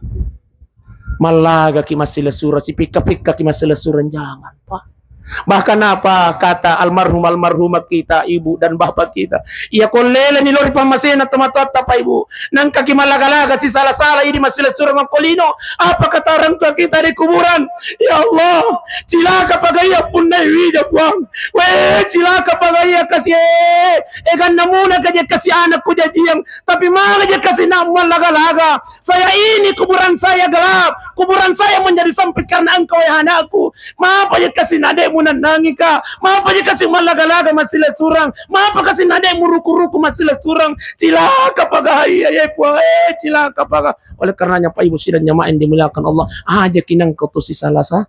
Mallagaki massilessureng, sipikka-pikkaki massilessureng, jangan, Pak. Bahkan apa kata almarhum, almarhumah kita, ibu dan bapak kita, iya ko leleni lao ri pammasena tomatoatta, Pak Ibu, nangkaki mallaga-laga sisala-sala idi massilessureng ko lino. Apa kata orang tua kita di kuburan? "Ya Allah, cilaka pagaia punnai wija, Puang. Weh, cilaka pagaia kasi, eh, eganna muna kaje kasi anakku jajiang, tapi maga je kasi nak mallaga-laga. Saya ini kuburan saya gelap, kuburan saya menjadi sempit karena engkau, wahai anakku. Mapa je kasi nak dek munennangi ka? Mapa je kasi mallaga-laga massilessureng? Mapa kasi nak dek muruku-ruku massilessureng? Cilaka pagaia, ye Puang, eh, cilaka paga." Oleh karenanya, Pak Ibu sidang jamaah yang dimuliakan Allah, aja kinang kau tusi salah sa-,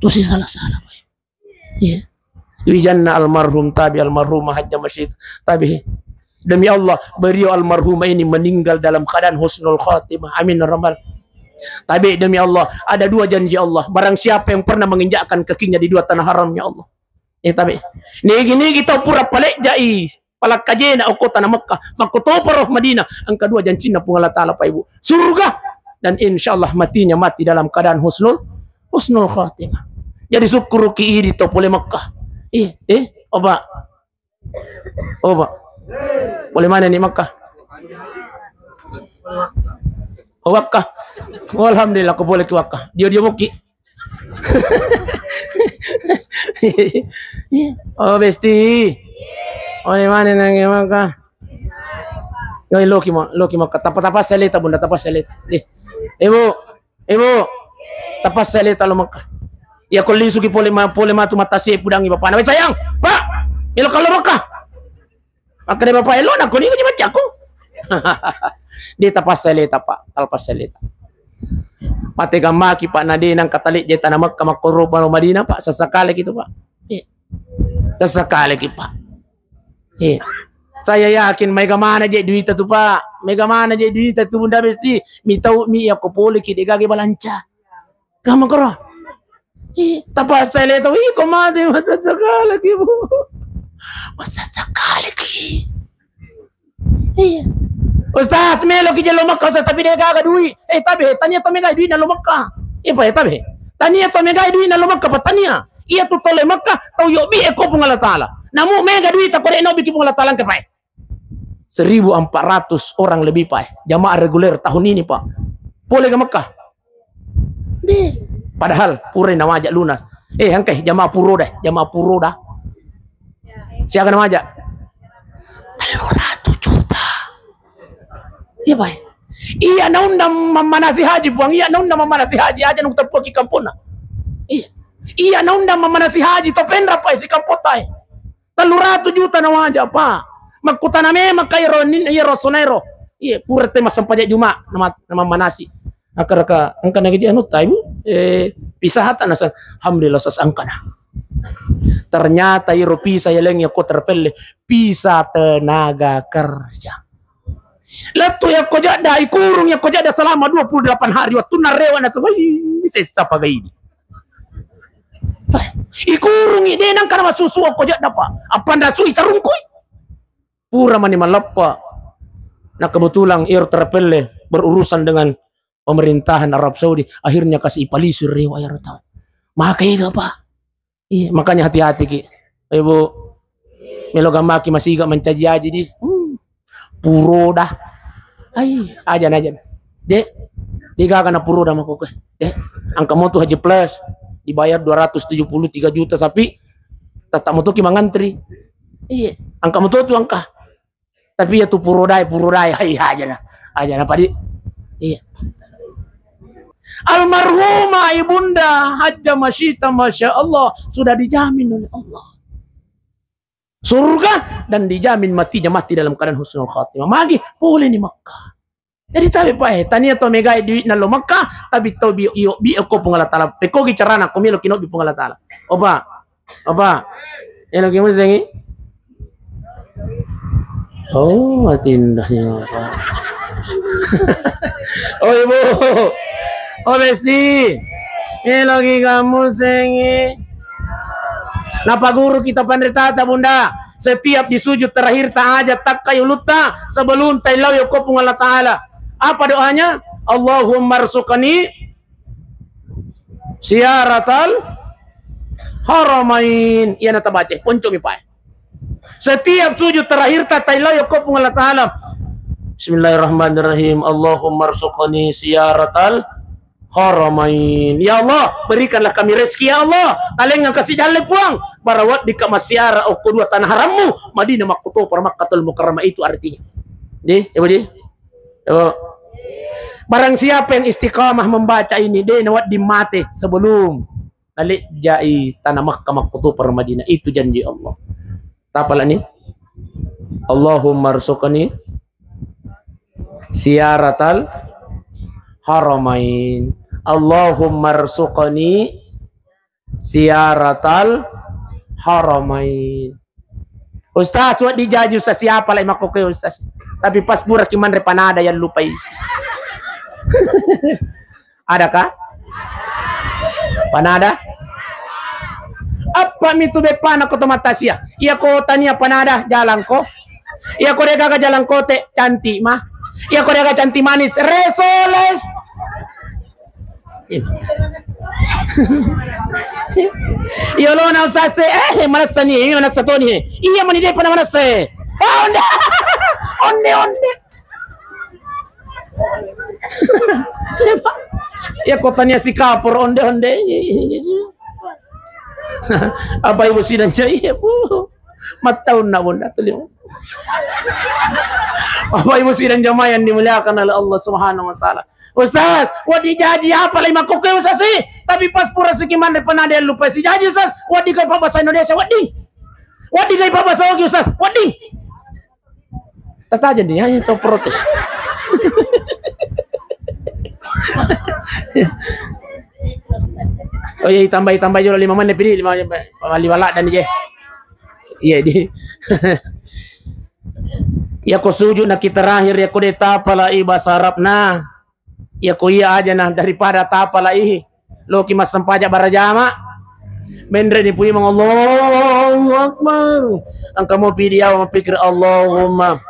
tusi salah-salah, Pak Ibu. Iya. Wijanna almarhum tabi, almarhumah Hajjah Masyid tabi. Demi Allah, beliau almarhumah ini meninggal dalam keadaan husnul khatimah. Amin ya rabbal. Tapi demi Allah, ada dua janji Allah. Barang siapa yang pernah menginjakkan kakinya di dua tanah haram, ya Allah. Eh, tapi nigi-nigi tau pura palejjai palakkajena okko tanah Mekah, makkotoparo Madinah, engka dua jancinna Puang Allah Ta'ala, Pak Ibu. Surga dan insya Allah matinya mati dalam keadaan husnul, husnul khatimah. Jadi sukkuruki idi tau pole Mekah. Eh, eh, oba. Oba. Pole mana ni Mekah? Oh, Wakkah. Oh, alhamdulillah, ko pole ki Wakkah. Dio-dio moki. Oh, besti. Oh, di mana nang Mekah? Oi, loki mo, loki mo. Tapa-tapa seleta, Bunda, tapa seleta. Eh. Ibu, Ibu. Tapa seleta lo Mekah. Ya ko lisuki pole ma-, pole matu mata sie pudangi bapana. "Weh, sayang, Pak. Melo kalo Mekah." Makkeda bapa elona, "Ko ni ko macakku." De tapa seleta, Pak. Tapa seleta. Mate gammaki, Pak, na de nang katalik je tanah Mekah makkoro balo Madinah, Pak. Sesekali gitu, Pak. Eh. Sesekali ki, Pak. Eh. Saya yakin mega mana je duita tu, Pak. Mega mana je duita tu, Bunda, besti. Mitau mi ya ko pole ki de gage balanca. Kamu koro. Eh, tapa seleta, ih, ko mate masa sekali ki, Bu. Masa sekali ki. Iya. Ustaz, melo ki je lao Mekah, Ustaz, tapi de gaga dui. Eh, tabe, tania to megai duina lao Mekah. Eh, pa, eh, tabe. Tania to megai duina lao Mekah, pa tania. Iya tu tole Mekah, tau yobbi e ko Puang Allah Ta'ala. Namu mega duita ko de nobbi ki Puang Allah Ta'ala, engka, Pak, eh. Seribu empat ratus orang lebih, Pak, eh. Jamaah reguler tahun ini, Pak. Pole ke Mekah. Deh. Padahal pura na majak lunas. Eh, engka jamaah puro deh, jamaah puro dah. Siaga na majak? Tellu ratu juta. Iya, Pak. Iya, naundang mammanasi haji, Puang. Iya, naundang mammanasi haji. Aja nung teppuki kamponna. Iya. Iya, naundang mammanasi haji. To penra, Pak, si kampotta, eh. Tellu ratu juta na majak, Pak. Makkutana memang ka iyaro nin-, iyaro sonairo. Iya, pura te massempajang Juma, nama, nama manasi. Akkaraka, engka na gaji anu tai, Bu? Eh, pisahata nasa, alhamdulillah, sas engka na. Ternyata iro pisa yaleng ya ko terpelle, pisa tenaga kerja. Lettu yakko jadda, ikurung yakko jadda selama dua puluh delapan hari, wattunna rewa nasaba, ih, sessa pagaidi. Ikurungi, de nangka namasusu ko jadda, Pak. Appanrasui tarungkui. Pura mani malappa. Nah, kebetulan iro terpelle berurusan dengan pemerintahan Arab Saudi. Akhirnya kasi ipalisu rewa iyaro tau. Maka ega, Pak. Iya, makanya hati-hati ki. Ibu, melo gammaki masiga mancaji haji di. Hmm. Puroda. Ai, aja, aja. De, de gaga na puroda mako ke. De, engka moto Haji Plus dibayar dua ratus tujuh puluh tiga juta, tapi tetap moto ki mangantri. Iya, engka moto tu engka. Tapi ya tu purodai, purodai, hai, aja na. Aja na, Pak, di. Iya. Almarhumah Ibunda Hajjah Masyita, Masya Allah, sudah dijamin oleh Allah. surga dan dijamin matinya mati dalam keadaan husnul khatimah. Magi pole ni Mekah. Jadi tabe pae, tania to megai duit nallo Mekah, tapi to bi iyo bi ko Puang Allah Taala. Pekogi carana ko melo kinobi Puang Allah Taala. Opa, opa, elo ki musengi. Oh, mati indahnya, Pak. Oh, Ibu. Oh, Besti. Meloki kamu sengi. Napa guru kita panritata, Bunda? Setiap di sujud terakhir ta aja takkai ulutta sebelum tailau yoko Puang Allah Taala. Apa doanya? Allahumma rzuqni ziyaratal haramain. Iya na tabaca, ponco mi pae. Setiap sujud terakhir ta tailau yoko Puang Allah Taala. Bismillahirrahmanirrahim. Allahumma rzuqni ziyaratal haramain. Ya Allah, berikanlah kami rezeki ya Allah. Talenga kasi dalle Puang. Barawat di kamasyara okko dua tanah harammu, Madinah Makkuto para Makkatul Mukarramah itu artinya. Di, ibu di. Ibu. Barang siapa yang istiqamah membaca ini, de nawadding mate sebelum nalejjai tanah Makkah Makkuto para Madinah. Itu janji Allah. Tapalani. Allahumma rzuqni ziyaratal haramain. Allahumma rzuqni ziyaratal haramain. Ustaz, wa dijaji Ustaz siapa lai makkokkoe Ustaz. Tapi pas pura ki manre panada yang lupa isi. Adakah? Panada? Apa mitu bepana ko tomatasia? Iya ko tania panada jalan ko. Iya ko degaga jalan kote cantik mah. Iya ko degaga cantik manis resoles. Iya lo na usase eh manassa ni, eh, manassa toni. Iya mani depa na manassa. Oh, onde. Onde, onde. Ya kotanya si kapur onde-onde. Apa ibu sidang jai ya bu? Mataunna bunda tuh. Apa ibu sidang jamaah yang dimuliakan oleh Allah Subhanahu wa Ta'ala? Ustaz, wadi jaji apa lima koke Ustaz sih? Tapi pas pura sikiman depan ada yang lupa si jaji Ustaz. Wadi kai bahasa Indonesia wadi. Wadi kai bahasa Ogi Ustaz wadi. Tata aja nih, ya, ya, coba protes. Oh iya, tambahi tambahi jolo lima menit pidi lima lima lima lak dan je. Iya di. Ya ko sujud na kita terakhir ya ko deta pala i bahasa Arab na. Iya ko iya aja nah daripada tapalai loki massempajang barajama. Menre ni puimang Allahu Akbar. Engka mo pidiawa mapikir Allahumma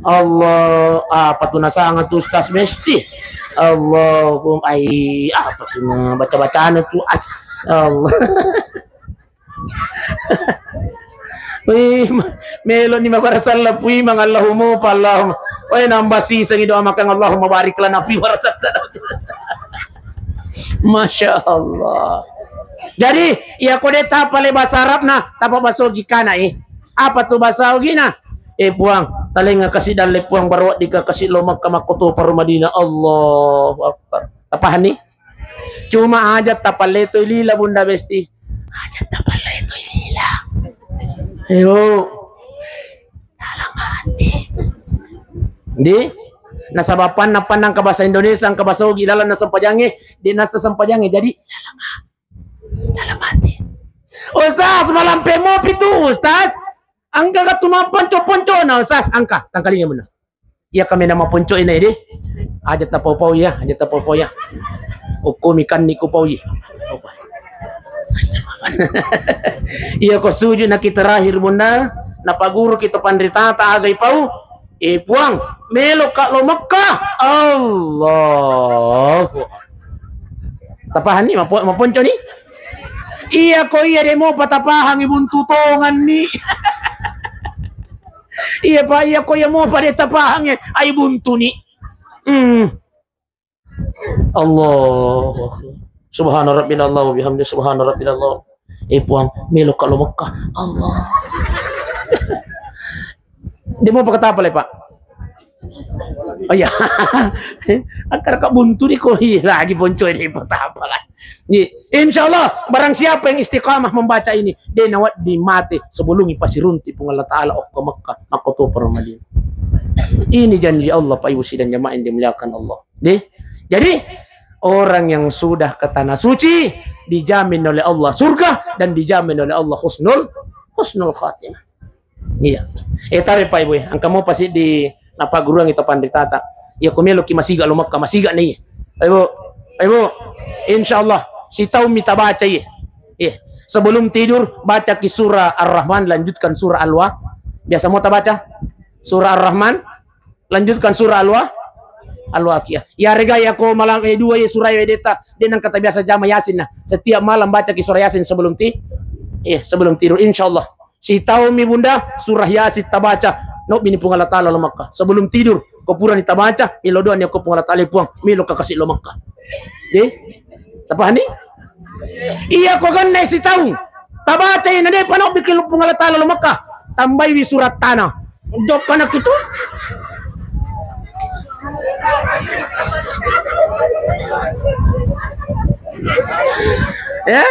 Allah apa tu nasanga tu Ustaz Mesti. Allahumma ai apa tu na baca-bacana tu Allah. Wih, melo ni mabarasalla puimang Allahumma pa Allahumma. Weh nambah sisengi doa makan Allahumma barik lana fi warasatta. Masya Allah. Jadi, iya ko de tapale bahasa Arab na, tapa basogi kana eh. Apa tu bahasa Ogi na? Eh Puang, talenga kasi dalle Puang baru dika kasi lo Makkah makkoto paru Madinah. Allahu Akbar. Tapahanni? Cuma aja tapalletoi lila Bunda Besti. Aja tapalletoi lila. Ayo. Dalam hati. Di nasaba panna panna ke bahasa Indonesia ke bahasa Ogi dalam nasempajange di nasa sempajange jadi dalam hati. Dalam hati. Ustaz malampe mopi tu Ustaz. Angka katu maponco-ponco na Ustaz angka tangkalinga benar. Iya kami nama ponco ini deh. Aja tapau-pau ya, aja tapau-pau ya. Hukum ikan niku pau ya. Iya ko sujud na kita terakhir Bunda, na paguru kita panritata agai pau. Eh Puang, melo ka lo Mekka. Allah. Tapahan ni mapo maponco ni. Iya ko iya demo patapahang ibuntu tongan ni. Iya pa iya ko iya mo pada tapahang ai buntu ni. Hmm. Allahu Akbar. Subhana rabbil Allah wa bihamdi subhana rabbil Allah. Eh Puang, melo ka lo Mekka. Allah. Dia mau pakai apa le Pak? Oh iya. Akar ka buntu ni ko iya lagi ponco ini patapa lagi. Iya. Insya Allah, barang siapa yang istiqamah membaca ini, de' nawedding mate sebelum ipasirunti Puang Allah Ta'ala okko Mekah, makko to pura Madinah. Ini janji Allah, Pak Ibu sidang jamaah yang dimuliakan Allah. Deh. Jadi, orang yang sudah ke tanah suci dijamin oleh Allah surga dan dijamin oleh Allah husnul husnul khatimah. Iya. Eh, tabe Pak Ibu, eh. Engka mo pasti di napagguruangi to panritata. Iya, ko meloki masiga lo Mekah, masiga nih. Pak Ibu, Pak Ibu, insya Allah, sitaung mita baca, iya. Iya. Sebelum tidur, baca ki surah Ar-Rahman, lanjutkan surah Al-Wa. Biasa mo ta baca? Surah Ar-Rahman, lanjutkan surah Al-Wa, Al-Waqiah. Ya rega ya ko malam, eh, dua ya surah ya deta, de' nang kata biasa jama Yasin nah. Setiap malam baca ki surah Yasin sebelum ti-, eh, sebelum tidur, insya Allah. Sitaung mi Bunda, surah Yasin tabaca, no bini Puang Allah Ta'ala lo Mekah. Sebelum tidur, ko purani tabaca, milo doa ni ko Puang Allah Ta'ala, Puang, milo kakasi lo Mekah. Deh? Tapahani? Iya ko genne sitaung. Tabaca ina de' panobbi ki lo Puang Allah Ta'ala lo Mekah. Tambaiwi surat tanah. Jokka nak itu. Ya?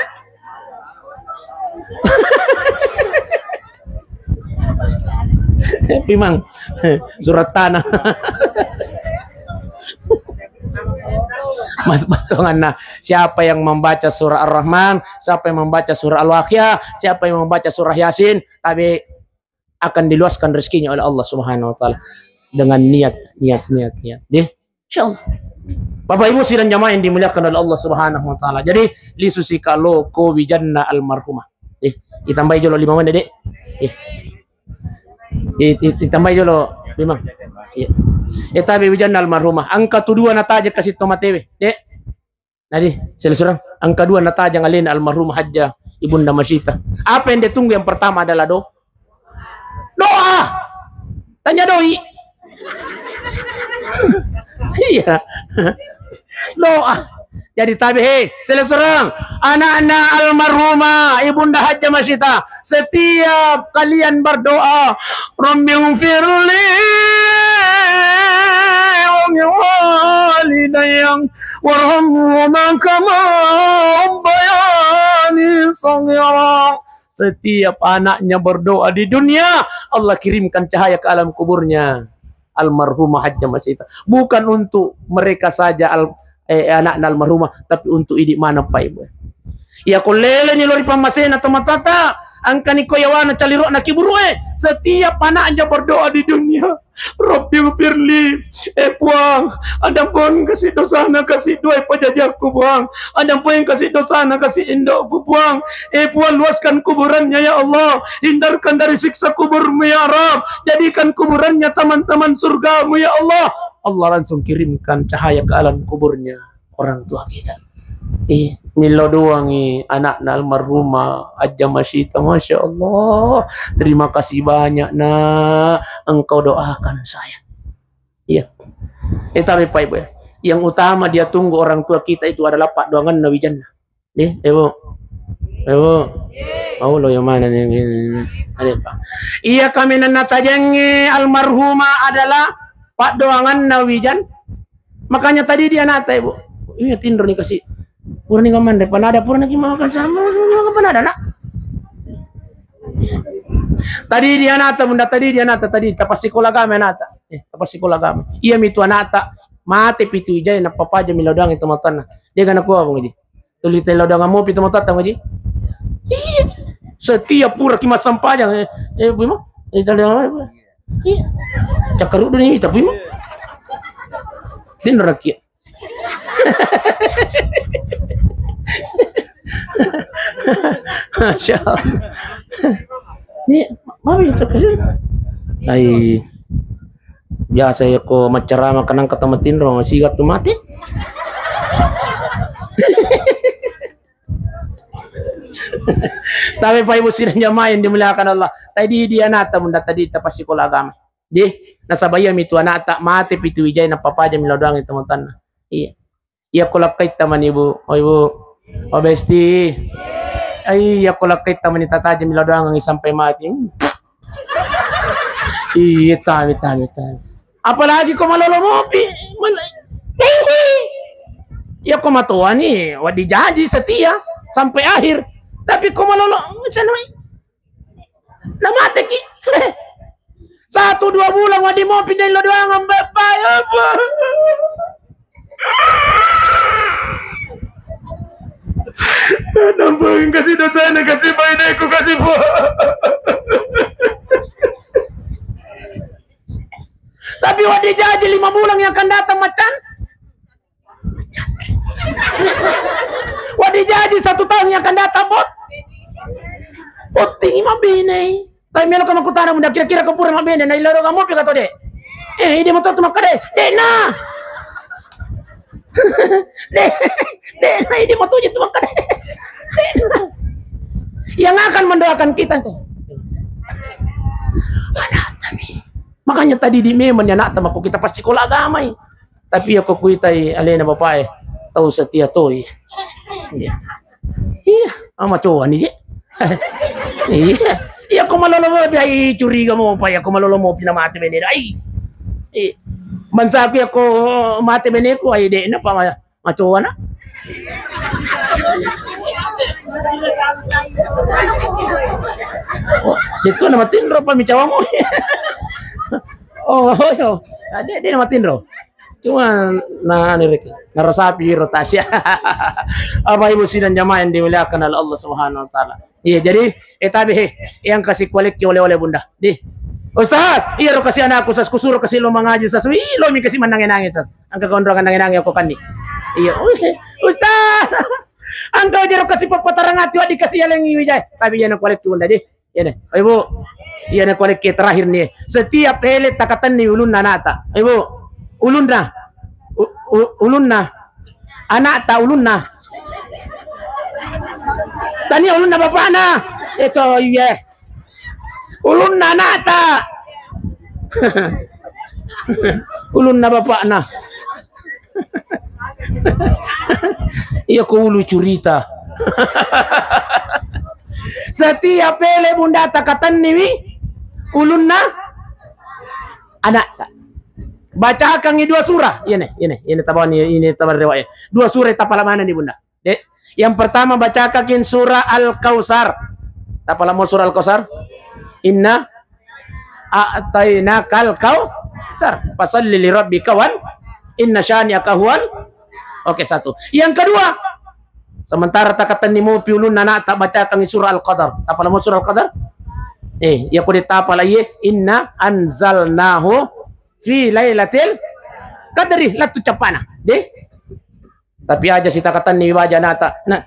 Pimang, surat tanah. Mas, batonganna, siapa yang membaca surah Ar-Rahman, siapa yang membaca surah Al-Waqiah, siapa yang membaca surah Yasin, tabe akan diluaskan rezekinya oleh Allah Subhanahu wa Ta'ala dengan niat, niat, niat, niat. Deh, insya Allah. Bapak Ibu sidang jamaah yang dimuliakan oleh Allah Subhanahu wa Ta'ala. Jadi, lisu sikalo ko wijanna almarhumah. Eh, ditambahi jolo lima menit, Dek. Eh. Eh, eh, ditambahi jolo lima. Iya. Eh, tabe wijanna almarhumah. Engka tu dua natajeng kasi to matewe, Dek. Nadi, selesurang. Engka dua natajeng alena almarhumah Hajjah Ibunda Masita. Apa yang dia tunggu? Yang pertama adalah do-, doa. Tanya doi. Iya. Doa. Jadi tabe, he, selesurang. Anakna almarhumah Ibunda Hajjah Masita. Setiap kalian berdoa, "Rabbighfirli wa liwalidayya warhamhuma kama rabbayani shaghira." Setiap anaknya berdoa di dunia, Allah kirimkan cahaya ke alam kuburnya. Almarhumah Hajjah Masita. Bukan untuk mereka saja al-, eh, anakna almarhumah, tapi untuk idi maneng, Pak Ibu. Iya, ko leleni lao ri pammasena tomatoatta, engkani ko yawana caliro'na kiburu'e, setiap anaknya berdoa di dunia, "Rabbighfirli, eh Puang, adampoeng kasi dosana kasi duae pajajakku, Puang. Adampoeng kasi dosana kasi indokku, Puang. Eh Puang, luaskan kuburannya, ya Allah. Hindarkan dari siksa kuburmu, ya Rabb. Jadikan kuburannya taman-taman surgamu, ya Allah." Allah langsung kirimkan cahaya ke alam kuburnya orang tua kita. Eh, millau doangi anakna almarhumah Hajjah Masita, Masya Allah. "Terima kasih banyak, Nak. Engkau doakan saya." Iya. Eh, tapi Pak Ibu, ya. Yang utama dia tunggu orang tua kita itu adalah paddoanganna wijanna. Eh, Ibu. Ibu. Mau lo yang mana nih? Ada, Pak. Iya, kaminang natajengnge almarhumah adalah paddoanganna wijan. Makanya tadi dia nata, Ibu. Iya, tinro nih kasih. Pura nih kaman deh, panada pura nih makan sama, makan panada, Nak. Tadi dia nata, Bunda, tadi dia nata, tadi tapassikola agama nata. Eh, tapassikola agama. Iya mitu anata, mate pitu ijai, nappapaja milo doang itu matanna. Dia gana kuah, Bung Haji. Tuli telo doang mopi itu matatta, Bung Haji. Iya. Setiap pura ki massampajang, eh, eh, Bu Imam. Eh, tadi apa? Iya. Cakkaruddu ni, tapi Imam. Tinro ki. Masya Allah. Ni, mami itu kan. Ai. Biasa ya ko maccarama kanang kata matinro, siga tu mati. Tapi Pak Ibu sidang jamaah yang dimuliakan Allah. Tadi dia nata, Bunda, tadi tapassikola agama. Di, nasaba iya mitu anata mate pitu ijai, nappapaja milo doang itu matanna. Iya. Iya, ko lakkaitta mani, Bu. Oh, Ibu. Oh, Besti. Ai, iya, ko lakkaitta mani tataja milo doangangi sampai mati. Iya, tami, tami, tami. Apalagi ko malolo mopi. Mal-, iya, Ko matoani, wedding jaji setia sampai akhir. Tapi ko malolo, macam mana? Namateki. Satu dua bulan wedding mo pindah lo doang, Mbak, Pak, ya, Pak. Nampak kasih dosa, kasih baik, kasih, Pak. Tapi wedding jaji lima bulan yang akan datang, macan. Wedding jaji satu tahun yang akan datang, bot. Botting mabene. Tapi melo ka makkutana, Bunda, kira-kira ko pura mabene, na ilaro kamu pi kato, Dek? Eh, ide moto tu makkeda, Dek, na. Dek, Dek, na ide moto tu makkeda, Dek, na. Yang akan mendoakan kita, Dek. Anakta mi. Makanya tadi di memang anakta makko kita pas sekolah agamai. Tapi iya ko kuitai alena bapae, tau setia toi. Iya. Iya, ama coani je. Iya. Iya ko malolo mopi, ai curiga mopa, iya ko malolo mopi na mate bene. Ai. Iya. Bangsaku iya ko mate beneku, ai de napa ma-, macoana. Oh, itu nama tinro pa micawamu. Oh, oh, oh. Ade, de nama tinro. Cuma, nah, anu, Rek, narasapi iro tasya. Apa ibu sidang jamaah yang dimuliakan oleh Allah Subhanahu wa Ta'ala. Iya, jadi, eh, tabe, he, yang kasih kualiki oleh-oleh Bunda. Di, Ustaz, iya ro kasih anakku, Ustaz, kusuro kasih lo mangaji, Ustaz. Wih, lo mi kasih menangis-nangis, Ustaz. Angka kondrongan nangis-nangis aku kan ni. Iya, oh, iya. Ustaz, angka ujar kasih papatarang hati, wa dikasih yang wijai. Tapi iya na kualiki Bunda, di. Iyana, Ibu. Iyana kualiki terakhir ni. Setiap ele takatenni ulunna anakta. Ibu, ulunna. U-, u-, ulunna. Anakta ulunna. Tania ulunna bapakna. Itu, iya. Ulunna anakta. Ulunna bapakna. Iya ko ulu curita. Setiap ele Bunda takatenniwi ulunna anakta. Bacakangi dua surah. Iyana, iyana, iyana tabani, ini tabar riwayat. Dua surah tapala mana ni Bunda? Dek, yang pertama bacakan surah Al-Kautsar. Tapalamo surah Al-Kautsar? Inna a'tainakal kautsar. Fasalli li rabbika wan inna syani'aka huwal. Oke, satu. Yang kedua, sementara takatenni mopi ulunna anakta, bacakan surah Al-Qadar. Tapalamo surah Al-Qadar? Eh, iya ko de tapala iye, inna anzalnahu fi lailatil qadri, lettu cappana. Deh. Tapi aja sitakatenni baja anakta. Nah,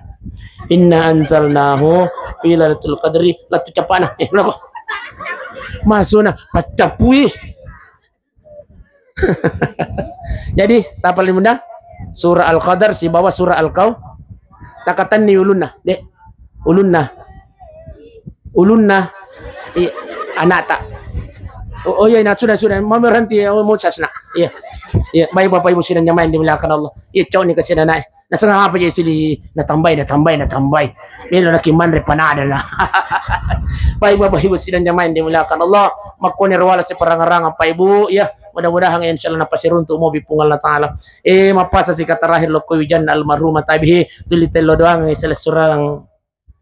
inna anzalnahu fi lailatul qadri, lettu cappana. Eh, lako. Masuna paccapui. Jadi, tapalli Bunda? Surah Al-Qadar sibawa surah Al-Kau. Takatenni ulunna, Dek. Ulunna. Ulunna. I-, anakta. Oh, oh iya, nah, sudah, sudah. Mau berhenti, ya, mau sasna. Iya. Iya, baik Bapak Ibu sidang jamaah yang dimuliakan Allah. Iya, cau ni kasih anak. Nasaba apa jadi sili natambai, natambai, natambai. Melo nakimanre panada na. Baik Bapak Ibu sidang jamaah yang dimuliakan Allah. Makkoni ro wala separang-rang Bapak Ibu, ya. Mudah-mudahan insyaallah napasiruntu mobi Puang Allah Ta'ala. Eh, mappasa sika terakhir lokko wijanna almarhumah tabihi, tuli tello doang selessurang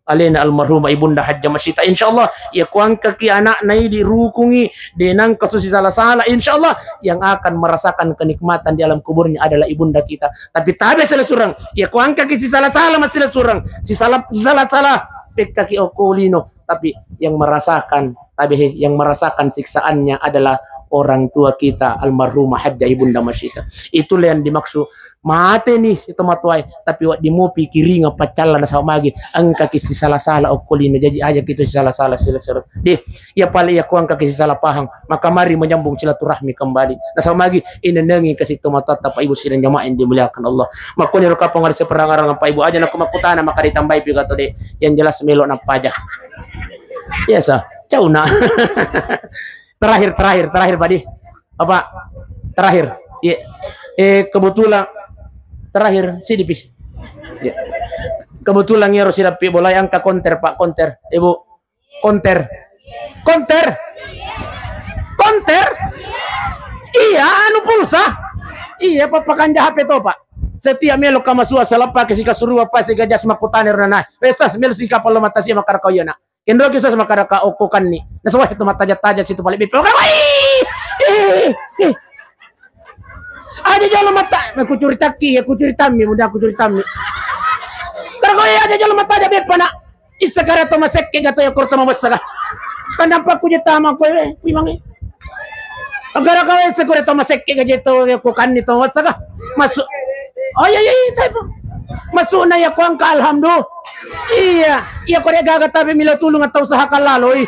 alena almarhumah Ibunda Hajjah Masita. Insyaallah, iya kuangkaki anakna idi rukungi, denang kasus sala-sala. Insyaallah, yang akan merasakan kenikmatan di alam kuburnya adalah ibunda kita. Tapi tabe selessurang, iya kuangkaki sisala-sala, masih selessurang, sisala-sala, pekkaki okko lino. Tapi yang merasakan, tabe he, yang merasakan siksaannya adalah orang tua kita, almarhumah Hajjah Ibunda Masita. Itulah yang dimaksud mateni si tomatoae, tapi wedding mopi kiringa paccalla nasaba magi engkaki sisala-sala okko lino. Jaji aja kita sisala-sala, sila-sila. Deh, iya pale iya kuangkaki sisala pahang, maka mari menyambung silaturahmi kembali. Nasaba magi inenengi kasi tomatoatta Bapak Ibu sidang jamaah yang dimuliakan Allah. Makkoni ro kapang ada seperang-arang Bapak Ibu aja nakko makkutana maka ditambai pi gato de. Yang jelas melo nappaja. Biasa, cau na. Terakhir, terakhir, terakhir, Pak Di. Bapak, terakhir. Iya. Eh, kebetulan terakhir, sini pi. Iya. Kebetulan iyaro sirappi bolai angka konter, Pak, konter. Ibu, konter. Konter. Konter. Iya, anu pulsa. Iya, Pak, pakanja H P to, Pak. Setiap melo ka masua salappa ke sika surua pa sika jas makkutane ro nanae. Eh, Sas, melo sika pallo mata sia makkada kau iya, Nak. Kenro ki, Sas, makkada ka okko kanni. Nasawah tu mataja-taja situ pale beppe. Makkada, "Wai! Eh, eh." Aja jolo mata, kucuritakki, ya kucuritammi, muda kucuritammi. Kara kau iya aja jolo mataja beppa, Nak. Issa kara to masekke ga to ya koro to mabessa ga. Tandampa ku je tama ko, eh, kuimangi. Gara kau issa kore to masekke ga je to ya ko kanni to mabessa ga. Masuk. Oh iya, iya, iya, taipo. Masuk na ya ko angka, alhamdulillah. Iya, iya, kore gaga tapi milo tulung atau usaha kalaloi.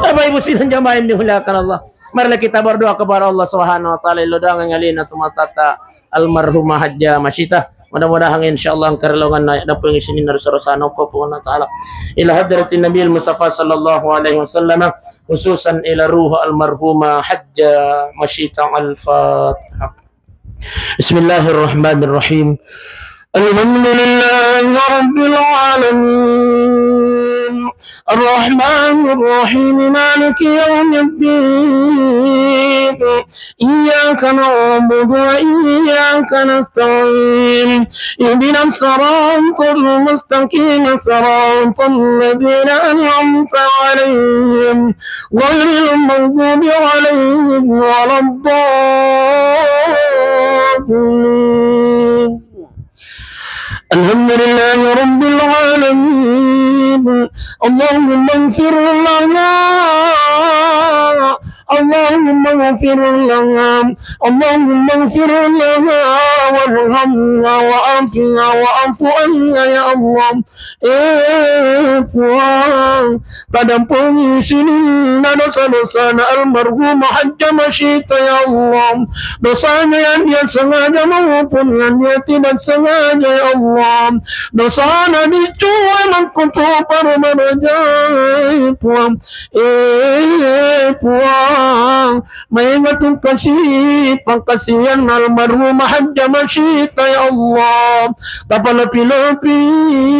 Bapak Ibu sidang jamaah yang dimuliakan Allah. Marilah kita berdoa kepada Allah Subhanahu wa Ta'ala. Illo dangan alena tu matata almarhumah Hajjah Masyita. Mudah-mudahan, insyaallah, engka rilaongenna dampeng sininna dosa-dosana okko Puang Allah Ta'ala. Ila hadratin Nabil Mustafa sallallahu alaihi wasallam, khususan ila ruh almarhumah Hajjah Masyita. Al-Fatihah. Bismillahirrahmanirrahim. Alhamdulillahi rabbil alamin. Arrahmanir rahim. Maliki yaumiddin. Iyyaka na'budu wa iyyaka nasta'in. Ihdinas siratal mustaqim. Siratal ladzina an'amta alaihim. Ghairil maghdubi alaihim waladdallin. Alhamdulillahi rabbil alamin. Allahumma ighfir lana. Allahumma ighfir lana. Allahumma ighfir lana warhamna wa'afina wa'fu anna ya Allah. Eh, Puang, padampengi sininna dosa-dosana almarhumah Hajjah Masyita, ya Allah. Dosana yang dia sengaja maupun yang dia tidak sengaja, ya Allah. Dosana dicuwa makkutu parumaraja, Puang. Eh, Puang, maega tu kasi pangkasiang almarhumah Hajjah Masyita, ya Allah. Tapalepi-lepi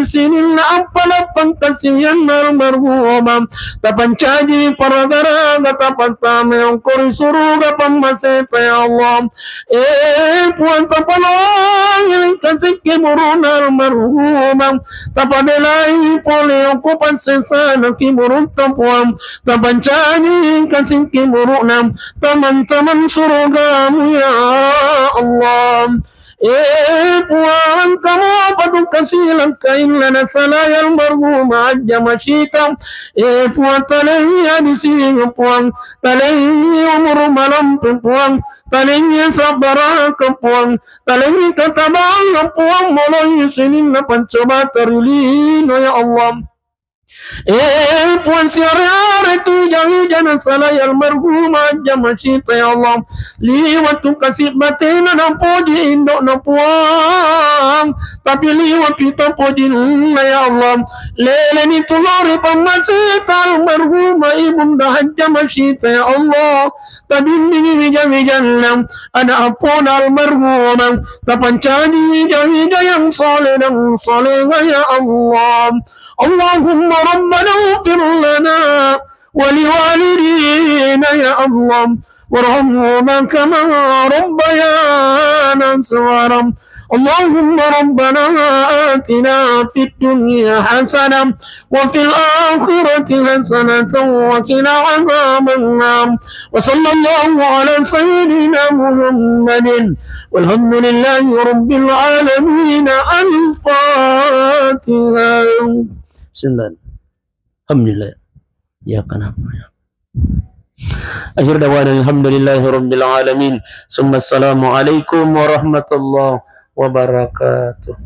sininna appala pangkasiang almarhumah. Tapancaji paraga-raga tapattama okko ri suruga pammaseta, ya Allah. Eh, Puang, tapaloangi kasi kuburuna almarhumah. Tapadelai pole okko passesana kuburutta, Puang. Tapancaji kasi kuburuna teman-teman surugamu, ya Allah. Eh, Puang, engka mopa tu kasi langkainna nasalai almarhumah Hajjah Masyita. Eh, Puang, talei abisi, Puang, talei umur malampe, Puang, talei sabbaraka, Puang, talei katabang, Puang, moloi sininna pancoba tarulino, ya Allah. Eh, Puang, siare-are tu ija-ija nasalai almarhumah Hajjah Masyita, ya Allah. Liwa tu kasi batena napoji indokna, Puang. Tapi liwa pita pojinna, ya Allah. Leleni tu lao ri pammaseta almarhumah Ibunda Hajjah Masyita, ya Allah. Tabimbingi wija-wijanna ana appona almarhumah. Tapancaji wija-wija yang saleh dan salehah, ya Allah. Allahumma rabbana ighfir lana wa liwalidina, ya Allah, warhamhuma kama rabbayana saghira. Allahumma rabbana atina fid dunya hasanah wa fil akhirati hasanatan wa qina adzabannar. Wa sallallahu ala sayyidina Muhammadin walhamdulillahi rabbil alamin. Al-Fatihah. Bismillah. Alhamdulillah. Iyyaka na'budu. Akhir da'wana alhamdulillahi rabbil alamin. Summa assalamu alaikum warahmatullahi wabarakatuh.